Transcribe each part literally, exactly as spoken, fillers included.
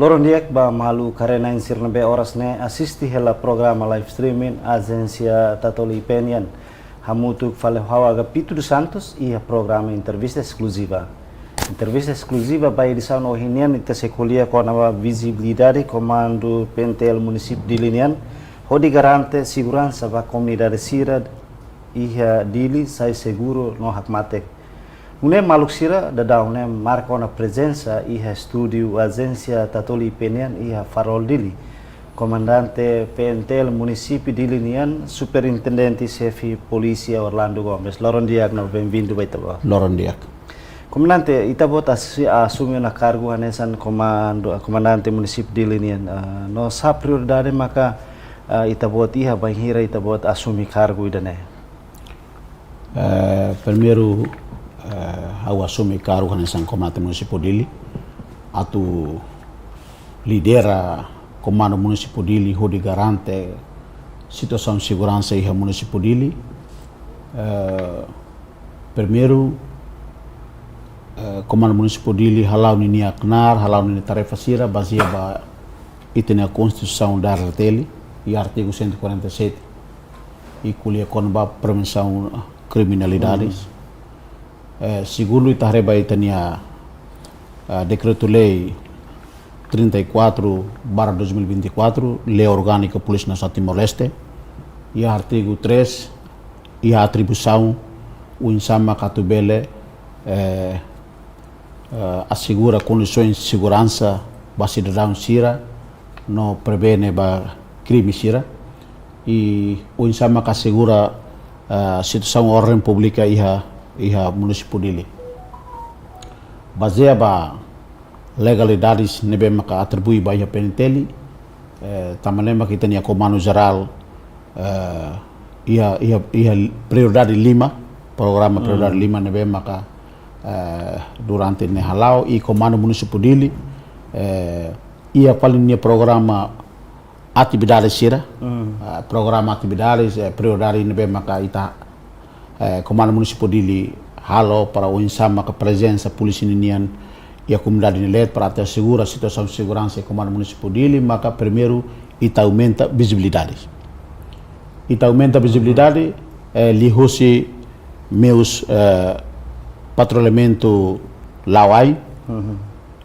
Loron di'ak ba maluk haree-na'in sira ne'ebé oras ne'e asiste hela programa live streaming Ajénsia Tatoli P N nian. Hamutuk fali ho ha'u Agapito dos Santos iha programa entrevista eskluziva. Entrevista eskluziva ba edisaun ohin nian ita sei ko'alia kona-ba vizibilidade Komandu P N T L Munisípiu Dili nian, hodi garante seguransa ba komunidade sira iha Dili sai seguru no hakmatek. Nune'e maluk sira daudaun ne'e marka ona prezensa iha estúdiu Ajénsia Tatoli P N nian iha Farol Dili, Komandante P N T L Munisípiu Dili nian, Superintendente Xefe Polísia Orlando Gomes. Loron di'ak no bem-vindo ba ita-boot. Loron di'ak. Komandante, ita-boot asi-, asume ona kargu hanesan komandu, Komandante Munisípiu Dili nian. Ah, no sá prioridade maka, ah, ita-boot iha bainhira ita-boot asume kargu ida-ne'e? Eh, primeiru, eh, ha'u asume kargu hanesan Komandante Munisípiu Dili, atu lidera Komandu Munisípiu Dili hodi garante situasaun seguransa iha Munisípiu Dili. Eh, primeiru, eh, Komandu Munisípiu Dili hala'o ninia knaar, hala'o ninia tarefa sira bazeia ba ita-nia Konstituisaun da R T L, iha artigu cento e quarenta e sete, i ko'alia kona-ba prevensaun kriminalidades. Eh, segundu, ita haree ba ita-nia, ah, Dekretu-Lei trinta e quatro barra dois mil e vinte e quatro, Lei Orgánика Polísia Nasionál Timor-Leste, iha artigu três, iha atribuisaun oinsá maka atu bele, eh, eh, asegura kondisoens seguransa ba sidadaun sira, no prevene ba krime sira, i oinsá maka asegura, eh, situasaun orden públika iha, iha Munisípiu Dili. Bazeia ba legalidades ne'ebé maka atribui ba iha P N T L, eh, tanba ne'e maka ita-nia Komandu Jerál, eh, iha, iha, iha prioridade lima, programa prioridade lima ne'ebé maka, eh, durante ne'e hala'o, i Komandu Munisípiu Dili, eh, iha fali nia programa atividade sira, ah, programa atividades, eh, prioridade ne'ebé maka ita, eh, Komandu Munisípiu Dili halo para oinsá maka prezensa polísia ninian iha komunidade nia leet para atu asegura situasaun seguransa iha Komandu Munisípiu Dili, maka primeiru ita aumenta vizibilidade. Ita aumenta vizibilidade, eh, liuhusi meius, eh, patrullamentu la'o-ain,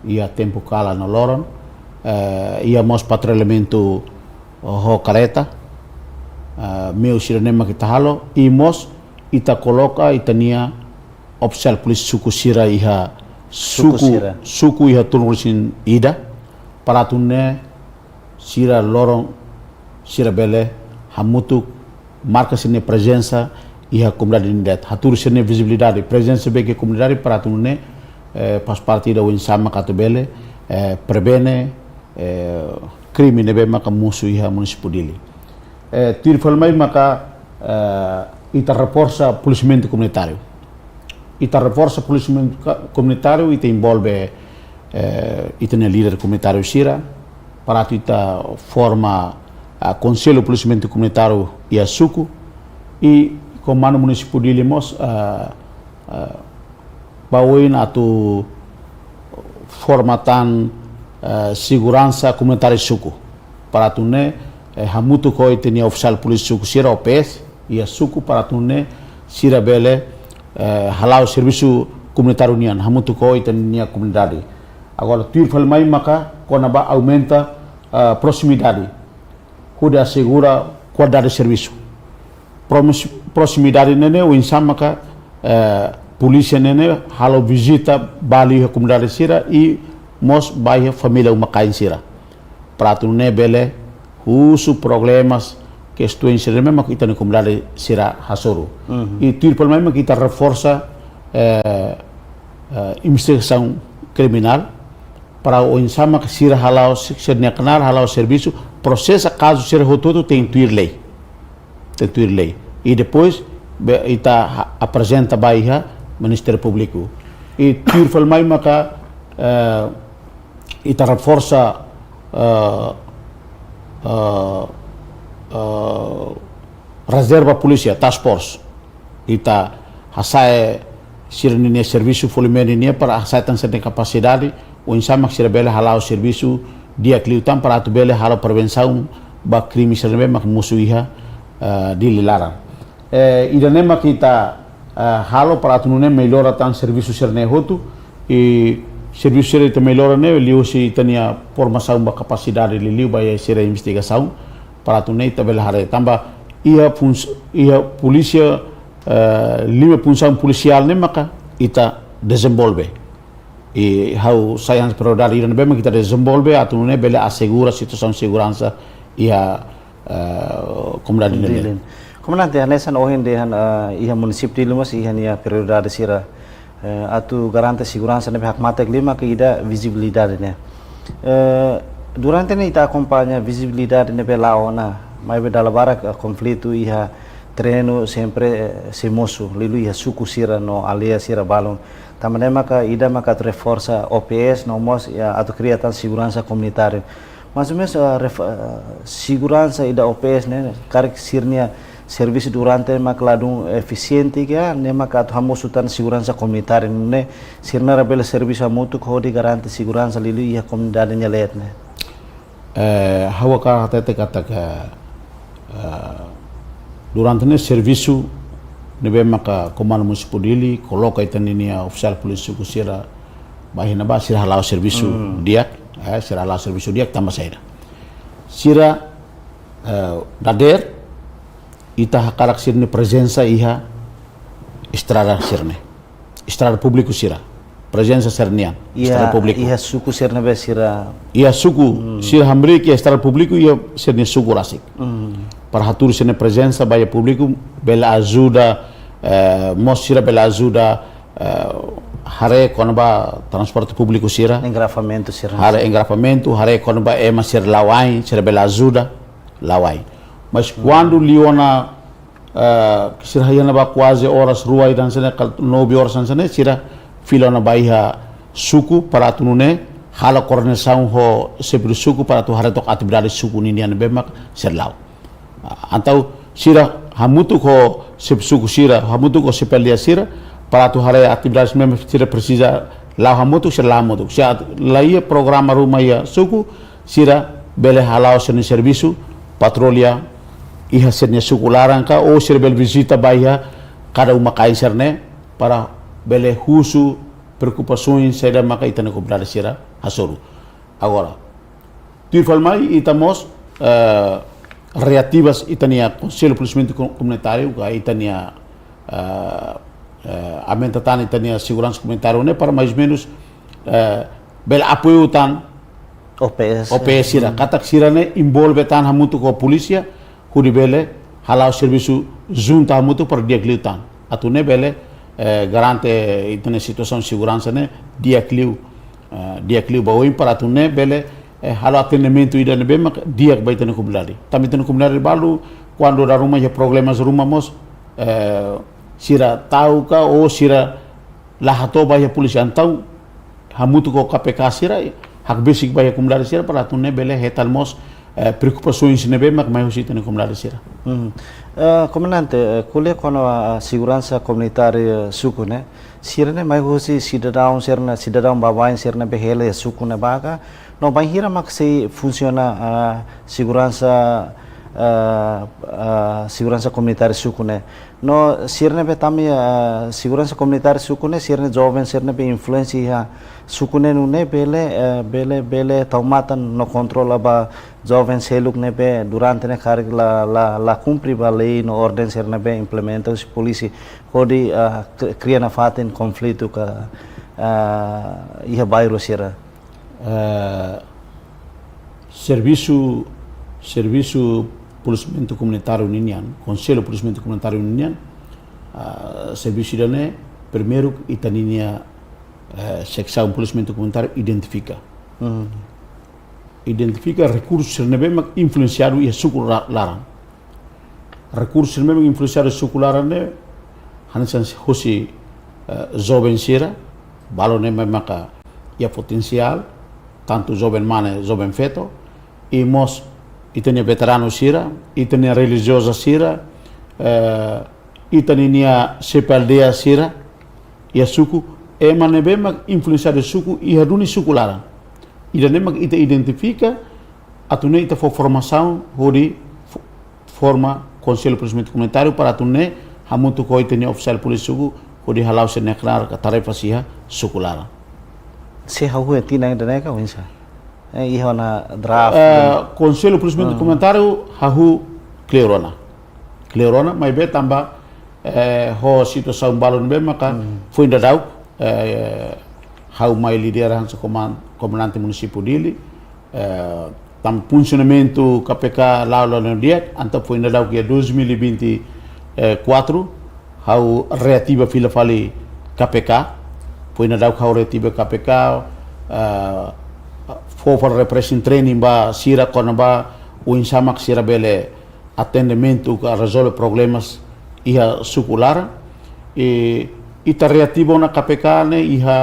iha tempu kalan no loron, eh, iha mós patrullamentu ho kareta, eh, meius sira-ne'e maka ita halo, i mós ita koloka ita-nia ofisiál polísia suku sira iha suku, suku iha turun resin ida, para atu nune'e sira loron sira bele hamutuk marka sira-nia prezensa iha komunidade nia leet. Hatudu sira-nia vizibilidade, prezensa bá iha komunidade para atu nune'e, eh, faz parte ida oinsá maka atu bele, eh, prevene, eh, krime ne'ebé maka mosu iha Munisípiu Dili. Eh, tuir fali mai maka, eh, ita reforsa polisiamentu komunitáriu. Ita reforsa polisiamentu ka-, komunitáriu, ita envolve, eh, ita-nia líder komunitáriu sira, para atu ita forma, ah, Konsellu Polisiamentu Komunitáriu iha suku, i Komandu Munisípiu Dili mós, ah, ah, ba oin atu forma tan, eh, seguransa komunitáriu suku. Para atu nune'e, eh, hamutuk ho ita-nia ofisiál polísia suku sira, O P S, iha suku para atu nune'e sira bele, eh, hala'o servisu komunitáriu nian, hamutuk ho ita-nia komunidade. Agora, tuir fali mai maka kona-ba aumenta, eh, proximidade hodi asegura kualidade servisu. Promis-, proximidade ne'e ne'e, oinsá maka, eh, polísia ne'e ne'e halo vizita ba liu iha komunidade sira i mós ba iha família uma-kain sira. Para atu nune'e bele husu problemas, kestoens sira ne'ebé maka ita-nia komunidade sira hasoru. I tuir fali mai maka ita reforsa, eh, eh, investigasaun kriminál, para oinsá maka sira hala'o si-, sira-nia knaar, hala'o servisu, prosesa kazu sira hotu-hotu tenke tuir lei. Tenke tuir lei. I depois, be-, ita ha-, aprezenta ba iha Ministériu Públiku. I tuir fali mai maka, eh, ita reforsa, eh, eh, eh, rezerva polísia, task force. Ita hasa'e sira-ninia servisu foli mehi nian para hasa'e tan sira-nia kapasidade, oinsá maka sira bele hala'o servisu di'ak liután para atu bele halo prevensaun ba krime sira ne'ebé mak mosu iha, eh, Dili laran. Eh, ida-ne'e mak ita, eh, halo para atu nune'e mellora tan servisu sira-ne'e hotu, i servisu sira ita mellora ne'e liuhusi ita-nia formasaun ba kapasidade liuliu ba iha sira investigasaun, para atu nune'e ita bele haree. Tanba iha funs-, iha polísia, eh, lima funsaun polisiál ne'e maka ita dezenvolve. I ha'u sai hanesan prioridade ida ne'ebé mak ita dezenvolve atu nune'e bele asegura situasaun seguransa iha, eh, komunidade ne'e. Komandante, hanesan ohin dehan, eh, iha munisípiu Dili mós iha nia prioridade sira, eh, atu garante seguransa ne'ebé hakmatek liu maka ida vizibilidade ne'e. Eh, durante ne'e ita akompaña vizibilidade ne'ebé la'o ona, maibé dala barak, eh, konflitu iha terrenu sempre, eh, sei mosu, liuliu iha suku sira no aldeia sira balun. Tanba ne'e maka ida maka atu reforsa O P S no mós, ya, atu kria tan seguransa komunitáriu. Mais ou menus, eh, ref-, eh, seguransa ida O P S ne'e, karik sira-nia servisu durante mak ladún efisiente ka, ne'e maka atu hamosu tan seguransa komunitáriu ne'e, sira-nia labele servisu hamutuk hodi garante seguransa liuliu iha komunidade nia leet ne'e. Eh, ha'u hakarak hatete katak, eh, durante ne'e servisu ne'ebé maka Komandu Munisípiu Dili koloka ita-nia ofisiál polísia suku sira ba iha ne'ebá, sira hala'o servisu di'ak, eh, sira hala'o servisu di'ak tanba saida? Sira, eh, dadeer ita hakarak sira-nia prezensa iha estrada sira-ne'e. Estrada públiku sira. Prezensa sira-nian. Estrada públiku. Iha suku sira ne'ebé sira. Iha suku sira hamriik iha estrada públiku iha sira-nia suku rasik. Para hatudu sira-nia prezensa ba iha públiku bele ajuda, eh, mós sira bele ajuda, eh, haree kona-ba transporte públiku sira. Engarrafamentu sira. Haree engarrafamentu, haree kona-ba ema sira la'o ain, sira bele ajuda la'o ain. Mais kuandu liu ona, eh, sira iha ne'ebá kuaze oras rua hanesan ne'e, ka nove oras hanesan ne'e, sira fila ona ba iha suku para atu nune'e halo koordenasaun ho xefe suku para atu haree took atividade suku ninian ne'ebé mak sira la'o. Ah, entaun sira hamutuk ho xefe suku sira, hamutuk ho xefe aldeia sira, para atu haree atividade ne'ebé sira presiza la'o hamutuk, sira la'o hamutuk. Se la iha programa ruma iha suku, sira bele hala'o sira-nia servisu patrulla iha sira-nia suku laran ka, ou sira bele vizita ba iha kada uma-kain sira-ne'e para bele husu preokupasaun saida maka ita-nia komunidade sira hasoru. Agora, tuir fali mai ita mós, eh, reativa ita-nia Konsellu Polisiamentu Ko-, Komunitáriu, ka ita-nia, eh, eh, aumenta tan ita-nia seguransa komunitáriu ne'e para mais ou menus, eh, bele apoiu tan O P S. O P S sira. Katak sira-ne'e envolve tan hamutuk ho polísia, hodi bele hala'o servisu junta hamutuk para di'ak liután. Atu nune'e bele, eh, garante ita-nia situasaun seguransa ne'e di'ak liu, eh, di'ak liu ba oin para atu nune'e bele, eh, halo atendimentu ida ne'ebé mak di'ak ba ita-nia komunidade. Tanba ita-nia komunidade balu, kuandu dala ruma iha problemas ruma mós, eh, sira ta'uk ka ou sira la hato'o ba iha polísia, entaun hamutuk ho K P K sira, hakbesik ba iha komunidade sira para atu nune'e bele hetan mós, eh, preokupasaun sira ne'ebé mak mai husi ita-nia komunidade sira. Hmm. Eh, Komandante, eh, ko'alia kona-ba seguransa komunitáriu suku ne'e, sira-ne'e mai husi sidadaun sira-ne'e, sidadaun baibain sira-ne'ebé hela iha suku ne'ebá ka, no bainhira mak sei funsiona, eh, seguransa, eh, eh, seguransa komunitáriu suku ne'e. No sira ne'ebé tama iha, eh, seguransa komunitáriu suku ne'e, sira-ne'e joven sira ne'ebé influénsia iha suku ne'e nune'e bele, eh, bele, bele tau matan no kontrola ba joven seluk ne'ebé durante ne'e karik la, la, la kumpre ba lei no orden sira ne'ebé implementa husi polísia hodi, eh, kri-, kria nafatin konflitu ka, eh, iha bairru sira. Eh, servisu, servisu polisiamentu komunitáriu ninian, Konsellu Polisiamentu Komunitáriu ninian, ah, servisu ida-ne'e, primeiru ita ninia, eh, seksaun polisiamentu komunitáriu identifika. Hmm. Identifika rekursu sira ne'ebé mak influensiadu iha suku la-, laran. Rekursu ne'ebé mak influensiadu suku laran ne'e, hanesan husi, eh, joven sira, balu ne'ebé maka iha potensiál, tantu joven mane, joven feto, i mós ita-nia veteranu sira, ita-nia relijioza sira, eh, ita ninia xefe aldeia sira, iha suku, ema ne'ebé mak influensiadu suku, iha duni suku laran. Ida-ne'e mak ita identifika, atu nune'e ita fó formasaun hodi fo-, forma Konsellu Polisiamentu Komunitáriu para atu nune'e hamutuk ho ita-nia ofisiál polísia suku hodi hala'o sira-nia knaar ka tarefa sira iha suku laran. Se hahú iha tinan ida-ne'e ka oinsá? Eh, iha ona draft. Eh, Konsellu Polisiamentu Komunitáriu hahú kleur ona. Kleur ona, maibé tanba, eh, ho situasaun balu ne'ebé maka foin daudauk, eh, ha'u mai lidera hanesan koman-, komandante munisípiu Dili, eh, tanba funsionamentu K P K la'o la'o ne'e di'ak, entaun foin daudauk iha dois mil e vinte e quatro, ha'u reativa fila fali K P K, foin daudauk ha'u reativa K P K, eh, fó fali refreshing training ba sira kona-ba oinsá mak sira bele atendimentu ka rezolve problemas iha suku laran. I ita reativa ona K P K ne'e iha,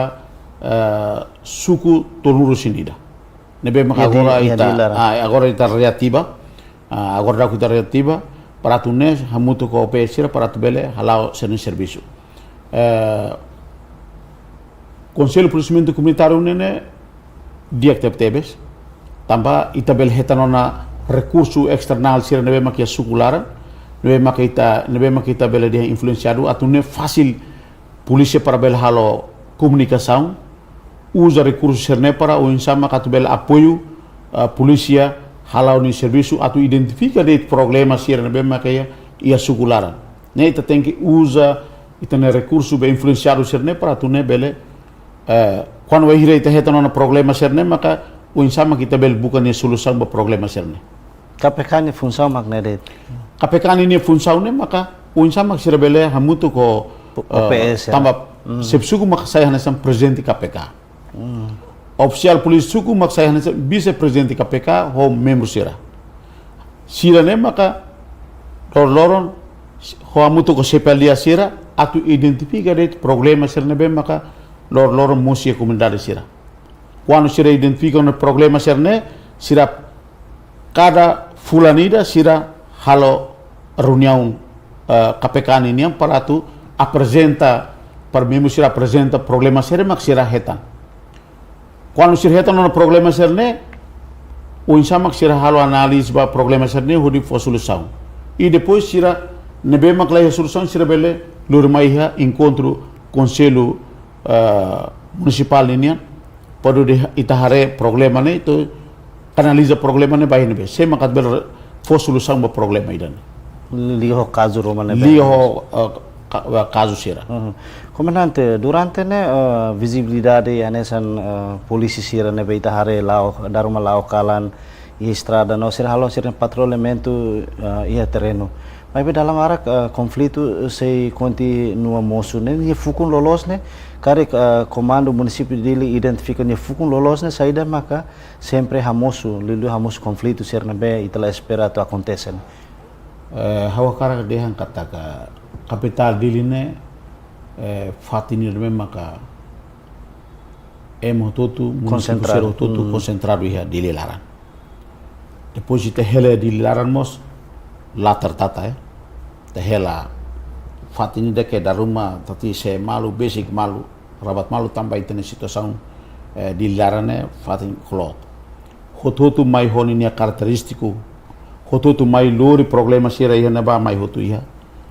eh, suku tolunulu-resin-ida. Ne'ebé maka agora ita, ah, agora ita reativa, ah, agora daudauk ita reativa, para atu nune'e hamutuk ho O P S sira para atu bele hala'o sira-nia servisu. Eh, Konsellu Polisiamentu Komunitáriu ne'e, ne'e di'ak tebetebes. Tanba ita bele hetan ona rekursu esternál sira ne'ebé maka iha suku laran, ne'ebé maka ita, ne'ebé maka ita bele dehan influensiadu, atu nune'e fasil polísia para bele halo komunikasaun, uza rekursu sira-ne'e para oinsá maka atu bele apoiu, ah, polísia hala'o nia servisu atu identifika de'it problema sira ne'ebé maka iha, iha suku laran. Ne'e ita tenke uza ita-nia rekursu be influensiadu sira-ne'e para atu nune'e bele, eh, kuandu bainhira ita hetan ona problema sira-ne'e maka oinsá maka ita bele buka nia solusaun ba problema sira-ne'e. K P K nia funsaun mak ne'e de'it. K P K nia funsaun ne'e maka oinsá mak sira bele hamutuk ho, eh, O P S ya. Tanba xefe suku mak sai hanesan prezidente K P K. Ofisiál polísia suku mak sai hanesan vise-prezidente K P K ho membru sira. Sira-ne'e maka loroloron ho hamutuk ho xefe aldeia sira atu identifika de'it problema sira ne'ebé maka loroloron mosu iha komunidade sira. Kuandu sira identifika ona problema sira-ne'e, sira kada fulan ida sira halo reuniaun, eh, K P K ninian para atu aprezenta, para membru sira aprezenta problema sira mak sira hetan. Kuandu sira hetan ona problema sira-ne'e, oinsá mak sira halo análize ba problema sira-ne'e hodi fó solusaun. I depois sira ne'ebé mak la iha solusaun sira bele lori mai iha enkontru konsellu, eh, munisipál ninian, para hodi ita haree problema ne'e, ita kanaliza problema ne'e ba iha ne'ebé. Sé mak atu bele fó solusaun ba problema ida-ne'e. Liga ho kazu ruma ne'ebé. Liga ho, eh, ka-, eh, kazu sira. Mhm. Komandante, durante ne'e, eh, vizibilidade hanesan, eh, polísia sira ne'ebé ita haree la'o, dala ruma la'o kalan, iha estrada, no sira halo sira patrulhamentu, eh, iha terrenu. Maibé dala barak, eh, konflitu sei kontinua mosu. Ne'e nia fukun loloos ne'e, karik, eh, komandu munisípiu Dili identifika nia fukun loloos ne'e, saida maka sempre hamosu, liuliu hamosu konflitu sira ne'ebé ita la espera atu akontese. Eh, ha'u hakarak dehan katak kapitál Dili ne'e, eh, fatin ida ne'ebé maka ema hotu-hotu, munisípiu sira hotu-hotu konsentradu iha Dili laran. Depois ita hela Dili laran mós latar tata, eh. Ita hela fatin ida ke dala ruma tati se malu, besik malu, rabat malu tanba ita-nia situasaun, eh, Dili laran ne'e fatin kloot. Hotu-hotu mai ho ninia karakterístiku, hotu-hotu mai lori problema sira iha ne'ebá mai hotu iha.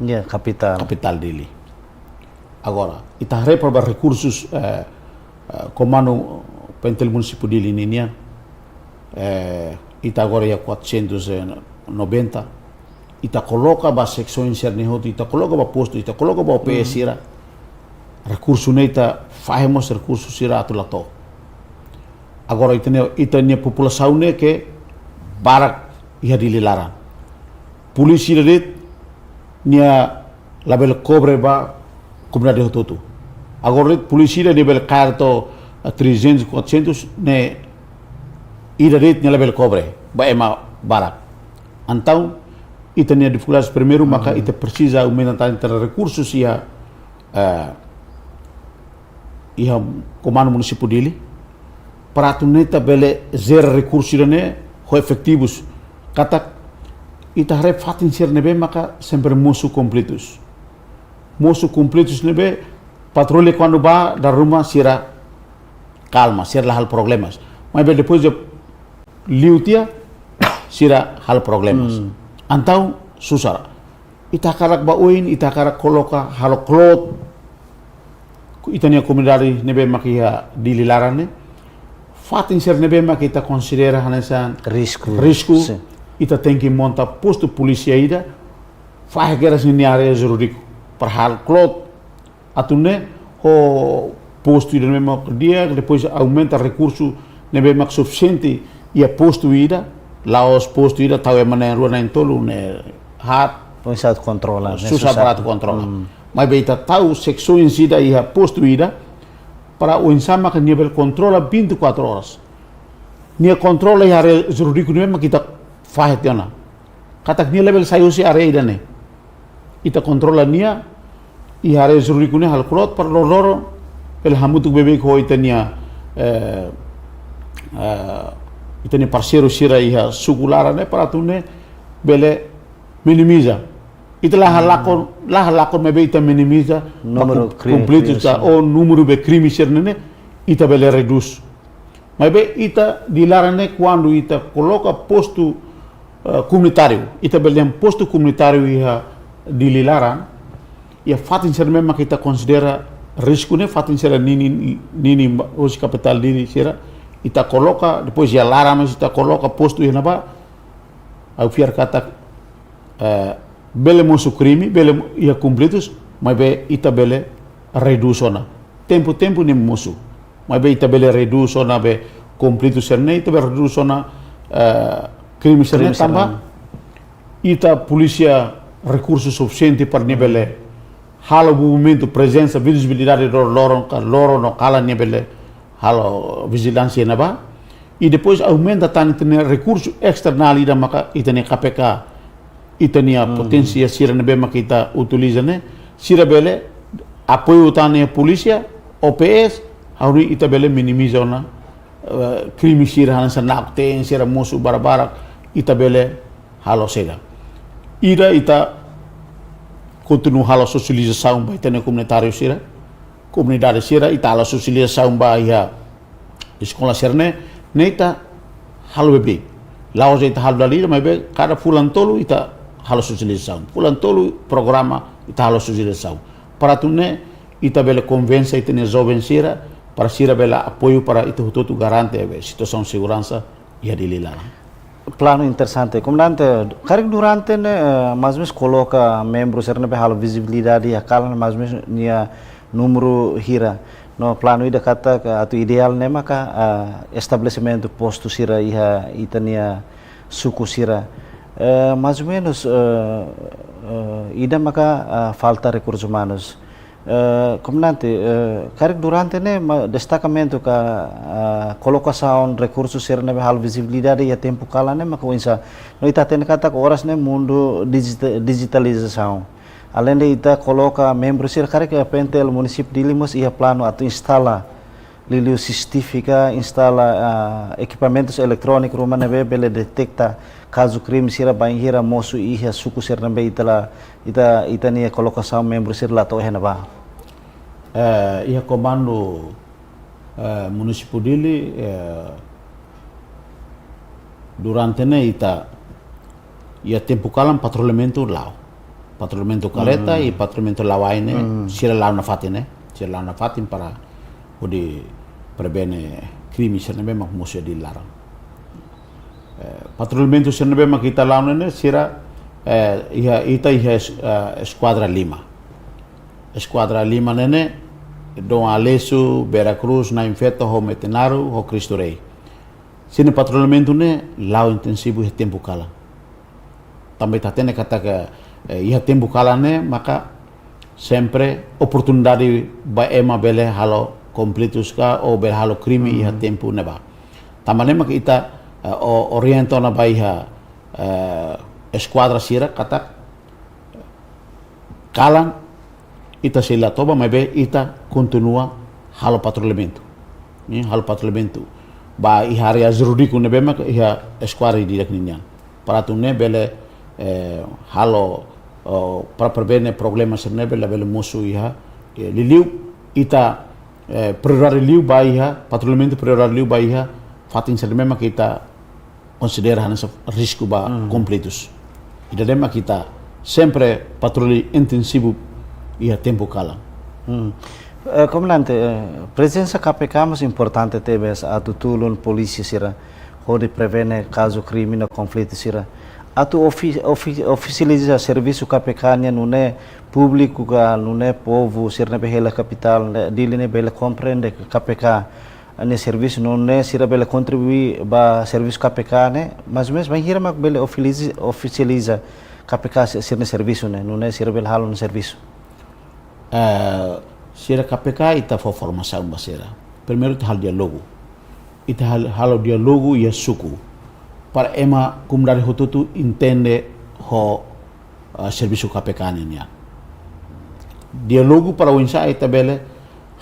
Ya, kapitál. Kapitál Dili. Agora, ita haree para ba rekursus, eh, eh, komandu P N T L munisípiu Dili ninian, eh, ita agora iha quatrocentos e noventa, ita koloka ba seksaun sira-ne'e hotu, ita koloka ba postu, ita koloka ba O P S sira, rekursu ne'e ita fahe mós rekursu sira atu la to'o. Agora ita-nia, ita-nia populasaun ne'e ke barak iha Dili laran. Polísia ida de'it nia labele kobre ba komunidade hotu-hotu. Agora de'it polísia ida nia bele kaer to'o, eh, trezentos, quatrocentos ne'e, ida de'it nia labele kobre ba ema barak. Entaun ita-nia difikuldade primeiru maka ita presiza aumenta tan ita-nia rekursus iha, eh, iha komandu munisípiu Dili, para atu nune'e ita bele jere rekursu ida-ne'e ho efetivus. Katak ita haree fatin sira ne'ebé maka sempre mosu konflitus. Mosu konflitus ne'ebé patrulla kuandu bá dala ruma sira kalma, sira la halo problemas. Maibé depois de liu tiha, sira halo problemas. Entaun susar. Ita hakarak ba oin, ita hakarak koloka halo kloot ita-nia komunidade ne'ebé mak iha Dili laran ne'e. Fatin sira ne'ebé mak ita konsidera hanesan risku. Risku. Ita tenke monta postu polísia ida, fahe kedas nia área jurídiku para halo kloot. Atu nune'e ho postu ida ne'ebé mak di'ak, depois aumenta rekursu ne'ebé mak sufisiente iha postu ida, la'ós postu ida tau ema na'in rua na'in tolu ne'e haat. Susar para atu kontrola. Maibé ita tau seksaun ida iha postu ida para oinsá mak nia bele kontrola vinte e quatro horas. Nia kontrola iha área jurídiku ne'ebé mak ita fahe tiha ona. Katak nia labele sai husi área ida-ne'e. Ita kontrola nia iha área jurídiku ne'e halo kloot para loroloron bele hamutuk beibeik ho ita-nia, eh, eh, ita-nia parseiru sira iha suku laran ne'e para atu nune'e bele minimiza. Ita la halakon, la halakon maibé ita minimiza konflitu ka, ou númeru be krime sira ne'e ita bele redús. Maibé ita Dili laran ne'e kuandu ita koloka postu, eh, komunitáriu, ita bele dehan postu komunitáriu iha Dili laran, iha fatin sira ne'ebé mak ita konsidera risku ne'e, fatin sira ninin, ninin ba-, husi kapitál Dili sira, ita koloka, depois iha laran mós ita koloka postu iha ne'ebá, ha'u fiar katak, eh, bele mosu krime, bele mo-, iha konflitus, maibé ita bele redús ona. Tempu-tempu nia mosu. Maibé ita bele redús ona be konflitu sira-ne'e, ita bele redús ona, eh, krime sira-ne'e tanba ita polísia rekursu sufisiente para nia bele halo movimentu, prezensa, vizibilidade loroloron ka loron no kalan nia bele halo vijilánsia ne'ebá. I depois aumenta tan ita-nia rekursu esternál ida maka ita-nia K P K, ita-nia poténsia sira ne'ebé maka ita utiliza ne'e, sira bele apoiu tan iha polísia, O P S, hodi ita bele minimiza ona, eh, krime sira hanesan nakten sira mosu barak-barak, ita bele halo sega. Ida ita kontinua halo sosializasaun ba ita-nia komunitáriu sira, komunidade sira, ita halo sosializasaun ba iha eskola sira-ne'e, ne'e ita halo beibeik. La'ós ita halo dala ida, maibé kada fulan tolu ita halo sosializasaun. Fulan tolu programa ita halo sosializasaun. Para atu nune'e ita bele konvense ita-nia joven sira, para sira bele apoiu para ita hotu-hotu garante be situasaun seguransa iha Dili laran. Planu interesante. Komandante, karik durante ne'e, eh, mais ou menos koloka membru sira ne'ebé halo vizibilidade iha kalan mais ou menos nia númeru hira. No planu ida katak atu ideál ne'e maka, eh, estabelesimentu postu sira iha ita-nia suku sira. Eh, mais ou menos, eh, eh, ida maka, eh, falta rekursus umanus. Eh, komandante, eh, karik durante ne'e ma-, destakamentu ka, eh, kolokasaun rekursu sira ne'ebé halo vizibilidade iha tempu kalan ne'e maka oinsá. No ita hatene katak oras ne'e mundu dijita-, dijitalizasaun. Aleinde ita koloka membru sira, karik iha PNTL munisípiu Dili mós iha planu atu instala liuliu C C T V ka, instala, ah, ekipamentus eletróniku ruma ne'ebé bele deteta kazu krime sira bainhira mosu iha suku sira ne'ebé ita la, ita, ita-nia kolokasaun membru sira la to'o iha ne'ebá. Eh, iha komandu, eh, munisípiu Dili, eh, durante ne'e ita, iha tempu kalan patrulhamentu la'o. Patrulhamentu kareta i patrulhamentu la'o-ain ne'e, sira la'o nafatin ne'e. Sira la'o nafatin para hodi prevene krime sira ne'ebé mak mosu iha Dili laran. Eh, patrulhamentu sira ne'ebé mak ita la'o ne'e, sira, eh, iha, ita iha es-, eh, eskuadra lima. Eskuadra lima ne'e, Dom Aleixo, Vera Cruz, Nain Feto, ho Metinaro, ho Cristo Rei. Sira-nia patrulhamentu ne'e la'o intensivu iha tempu kalan. Tanba ita hatene katak, eh, iha tempu kalan ne'e maka sempre oportunidade ba ema bele halo konflitus ka ou bele halo krime iha tempu ne'ebá. Tanba ne'e maka ita, eh, o-, orienta ona ba iha, eh, eskuadra sira katak kalan ita sei la toba, maibé ita kontinua halo patrulhamentu. Ne'e, halo patrulhamentu ba iha área jurídiku ne'ebé maka iha eskuadra di'ak ninian. Para atu nune'e bele, eh, halo, oh, para prevene problema sira ne'ebé labele mosu iha, eh, liuliu ita, eh, prioridade liu ba iha, patrulhamentu prioridade liu ba iha fatin sira ne'ebé mak ita konsidera hanesan risku ba konflitus. Ida-ne'e mak ita sempre patrulla intensivu iha tempu kalan. Hmm. Eh, komandante, eh, prezensa K P K mós importante tebes atu tulun polísia sira hodi prevene kazu krime no konflitu sira. Atu ofi-, ofi-, ofisializa servisu K P K nian nune'e públiku ka nune'e povu sira ne'ebé hela kapitál ne'e, Dili ne'e bele komprende K P K nia servisu nune'e sira bele kontribui ba servisu K P K ne'e, mais ou menus bainhira mak bele ofilizi-, ofisializa K P K si-, sira-nia servisu ne'e, nune'e sira bele halo nia servisu. Eh, sira K P K ita fó formasaun ba sira. Primeiru ita halo diálogu. Ita hal-, halo diálogu iha suku. Para ema komunidade hotu-hotu entende ho, eh, servisu K P K nian. Diálogu para oinsá ita bele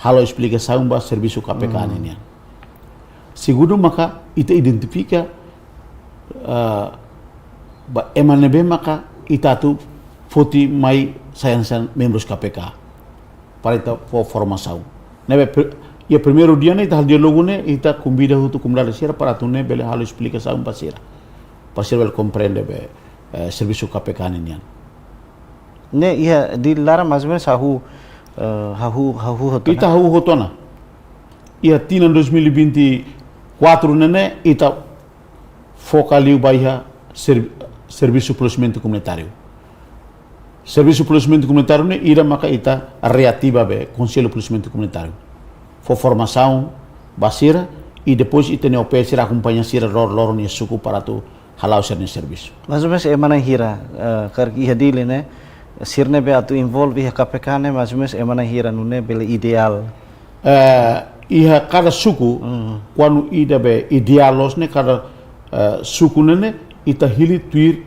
halo esplikasaun ba servisu K P K nian. Segundu maka ita identifika, eh, ba ema ne'ebé maka ita atu foti mai sai hanesan membrus K P K. Para ita fó formasaun. Ne'ebé pri-, iha primeiru dia ne'e ita halo diálogu ne'e ita konvida hotu komunidade sira para atu nune'e bele halo esplikasaun ba sira. Para sira bele komprende be, eh, servisu K P K nian. Ne'e iha Dili laran mais ou menus hahú, eh, hahú, hahú hotu ona. Ita hahú hotu ona. Iha tinan dois mil e vinte e quatro ne'e ne'e ita foka liu ba iha ser-, servisu polisiamentu komunitáriu. Servisu polisiamentu komunitáriu ne'e ida maka ita reativa be Konsellu Polisiamentu Komunitáriu. Fó formasaun ba sira i depois ita-nia O P sira akompaña sira lor-, loron iha suku para atu hala'o sira-nia servisu. Mais ou menus ema na'in-hira, eh, karik iha Dili ne'e, sira ne'ebé atu envolve iha K P K ne'e, mais ou menus ema na'in-hira nune'e bele ideál. Eh, iha kada suku, kuandu ida be ideál loos ne'e kada, eh, suku ne'e ne'e, ita hili tuir,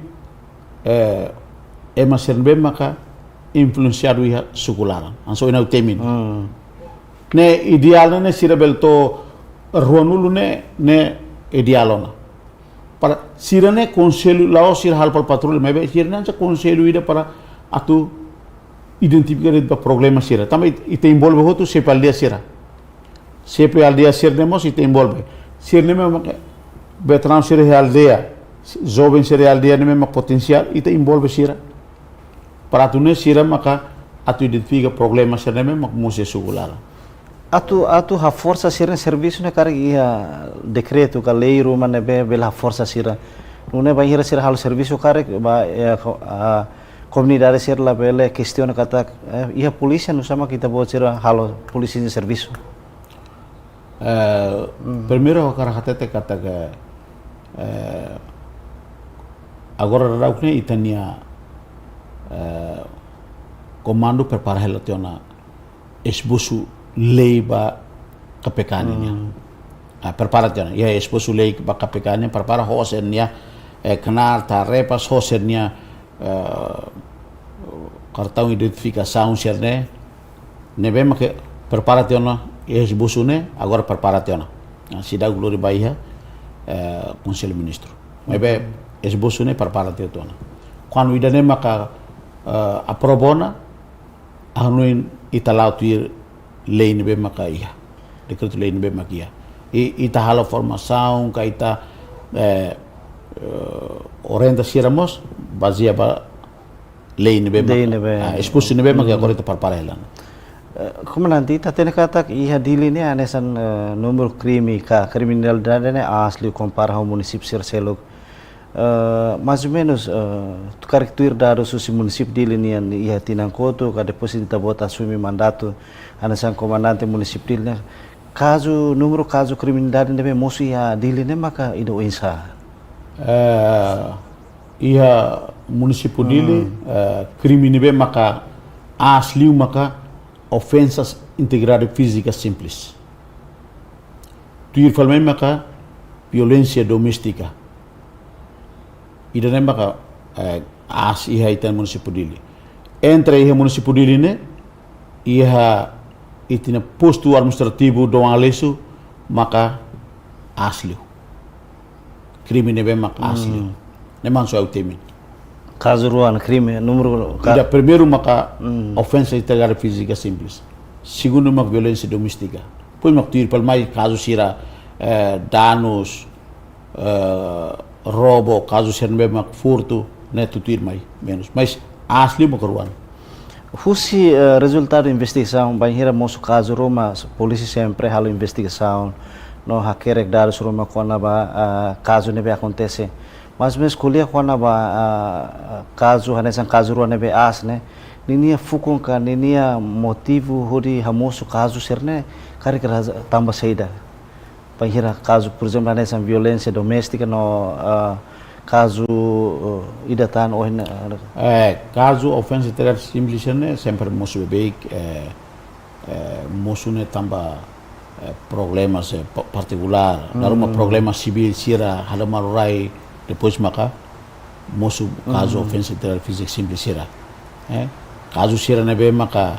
eh, ema sira ne'ebé maka influensiadu iha suku laran. Hanesan ohin ha'u temi. Ne'e ideál ne'e ne'e sira bele to'o ruanulu ne'e, ne'e ideál ona. Para sira ne'e konsellu la'ós sira halo para patrulla, maibé sira ne'e hanesan konsellu ida para atu identifika de'it ba problema sira. Tanba it-, ita envolve hotu xefe aldeia sira. Xefe aldeia sira ne'e mós ita envolve. Sira ne'e memang veteranu sira iha aldeia, joven sira iha aldeia ne'e memang potensiál, ita envolve sira. Para atu nune'e sira maka atu identifika problema sira ne'ebé mak mosu iha suku laran. Atu, atu haforsa sira-nia servisu ne'e karik iha dekretu ka lei ruma ne'ebé bele haforsa sira. Nune'e bainhira sira halo servisu karik ba, eh, ko-, ah, komunidade sira labele kestiona katak, eh, iha polísia nusá mak ita-boot sira halo polísia nia servisu. Eh, primeiru ha'u hakarak hatete katak, eh, agora daudaun ne'e ita-nia, eh, komandu prepara hela tiha ona esbosu lei ba K P K nian. Ah, prepara tiha ona. Iha esbosu lei ba K P K nian, prepara ho sira-nia, eh, knaar, tarefas, ho sira-nia, eh, kartaun identifikasaun sira-ne'e, ne'ebé mak prepara tiha ona, iha esbosu ne'e, agora prepara tiha ona. Ah, seidauk lori ba iha, eh, Konsellu Ministru. Maibé esbosu ne'e prepara tiha ona. Kuandu ida-ne'e maka, eh, aprova ona, ha'u hanoin ita la'o tuir lei ne'ebé maka iha. Dekretu lei ne'ebé maka iha. I, ita halo formasaun, ka ita, eh, eh, orienta sira mós, bazeia ba lei ne'ebé maka, ah, esbosu ne'ebé maka agora ita prepara hela. Eh, komandante, ita hatene katak iha Dili ne'e hanesan, eh, númeru krime ka kriminalidade ne'e aas liu kompara ho munisípiu sira seluk. Eh, mais ou menus, eh, karik tuir dadus husi munisípiu Dili nian iha tinan kotuk, ka depois ita-boot asume mandatu, hanesan komandante munisípiu Dili ne'e. Kazu, númeru kazu kriminalidade ne'ebé mosu iha Dili ne'e maka ida oinsá? Eh, iha munisípiu Dili, eh, krime ne'ebé maka aas liu maka ofensas integridade fízika simples. Tuir fali mai maka violénsia doméstika. Ida-ne'e maka, eh, aas iha ita munisípiu Dili. Entre iha munisípiu Dili ne'e, iha ita-nia postu administrativu Dom Aleixo maka aas liu. Krime ne'ebé maka aas liu. Ne'e mak ha'u temi. Kazu rua ona krime, númeru ka- Ida primeiru maka ofensa integridade fízika simples. Segundu maka violénsia doméstika. Depois maka tuir fali mai kazu sira, eh, danus, eh, roubu, kazu sira ne'ebé mak furtu, ne'e tutuir mai menus. Mas aas liu maka rua ona. Husi, eh, rezultadu investigasaun, bainhira mosu kazu ruma, polísia sempre halo investigasaun, no hakerek dadus ruma kona-ba, eh, kazu ne'ebé akontese. Mas mezmu ko'alia kona-ba, ah, kazu, hanesan kazu rua ne'ebé aas ne'e, ninia fukun ka, ninia motivu hodi hamosu kazu sira-ne'e, karik raza-, tanba saida. Bainhira kazu, por ezemplu, hanesan violénsia doméstika no, ah, kazu, eh, ida tan ohin, eh, Eh, kazu ofensa integridade simples ne'e sempre mosu beibeik, eh, eh, mosu ne'e tanba, eh, problemas, eh, pa-, partikulár. Dala ruma problema sivíl sira halo malu-rai, depois maka mosu kazu ofensa integridade fízika simples sira. Eh, kazu sira ne'ebé maka,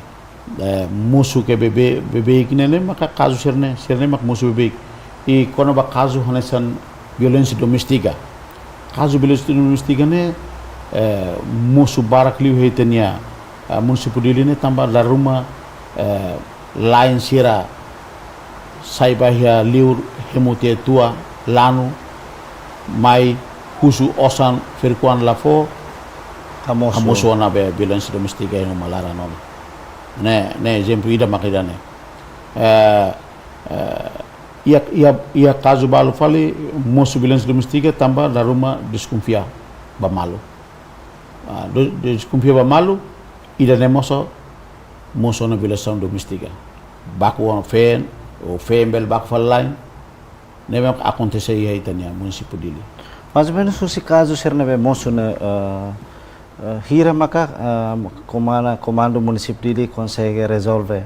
eh, mosu ke beibe-, beibeik ne'e, ne'e maka kazu sira-ne'e, sira-ne'e maka mosu beibeik. I kona-ba kazu hanesan violénsia doméstika. Kazu violénsia doméstika ne'e, eh, mosu barak liu iha ita-nia, eh, munisípiu Dili ne'e tanba dala ruma, eh, la'en sira sai ba iha liur hemu tiha tua lanu mai husu osan ferik-oan la fó, hamosu. Hamosu ona be violénsia doméstika iha uma laran ona. Ne'e, ne'e ezemplu ida maka ida-ne'e. Eh, eh, iha, iha, iha kazu balu fali mosu violénsia doméstika tanba dala ruma deskonfia ba malu. Ah, de-, deskonfia ba malu, ida-ne'e mós mosu ona violénsia doméstika. Baku ona feen, ou feen bele baku fali la'en, ne'ebé akontese iha ita-nia munisípiu Dili. Mais ou menus husi kazu sira ne'ebé mosu ne'e, eh, eh, hira maka, eh, komana-, komandu munisípiu Dili konsege rezolve.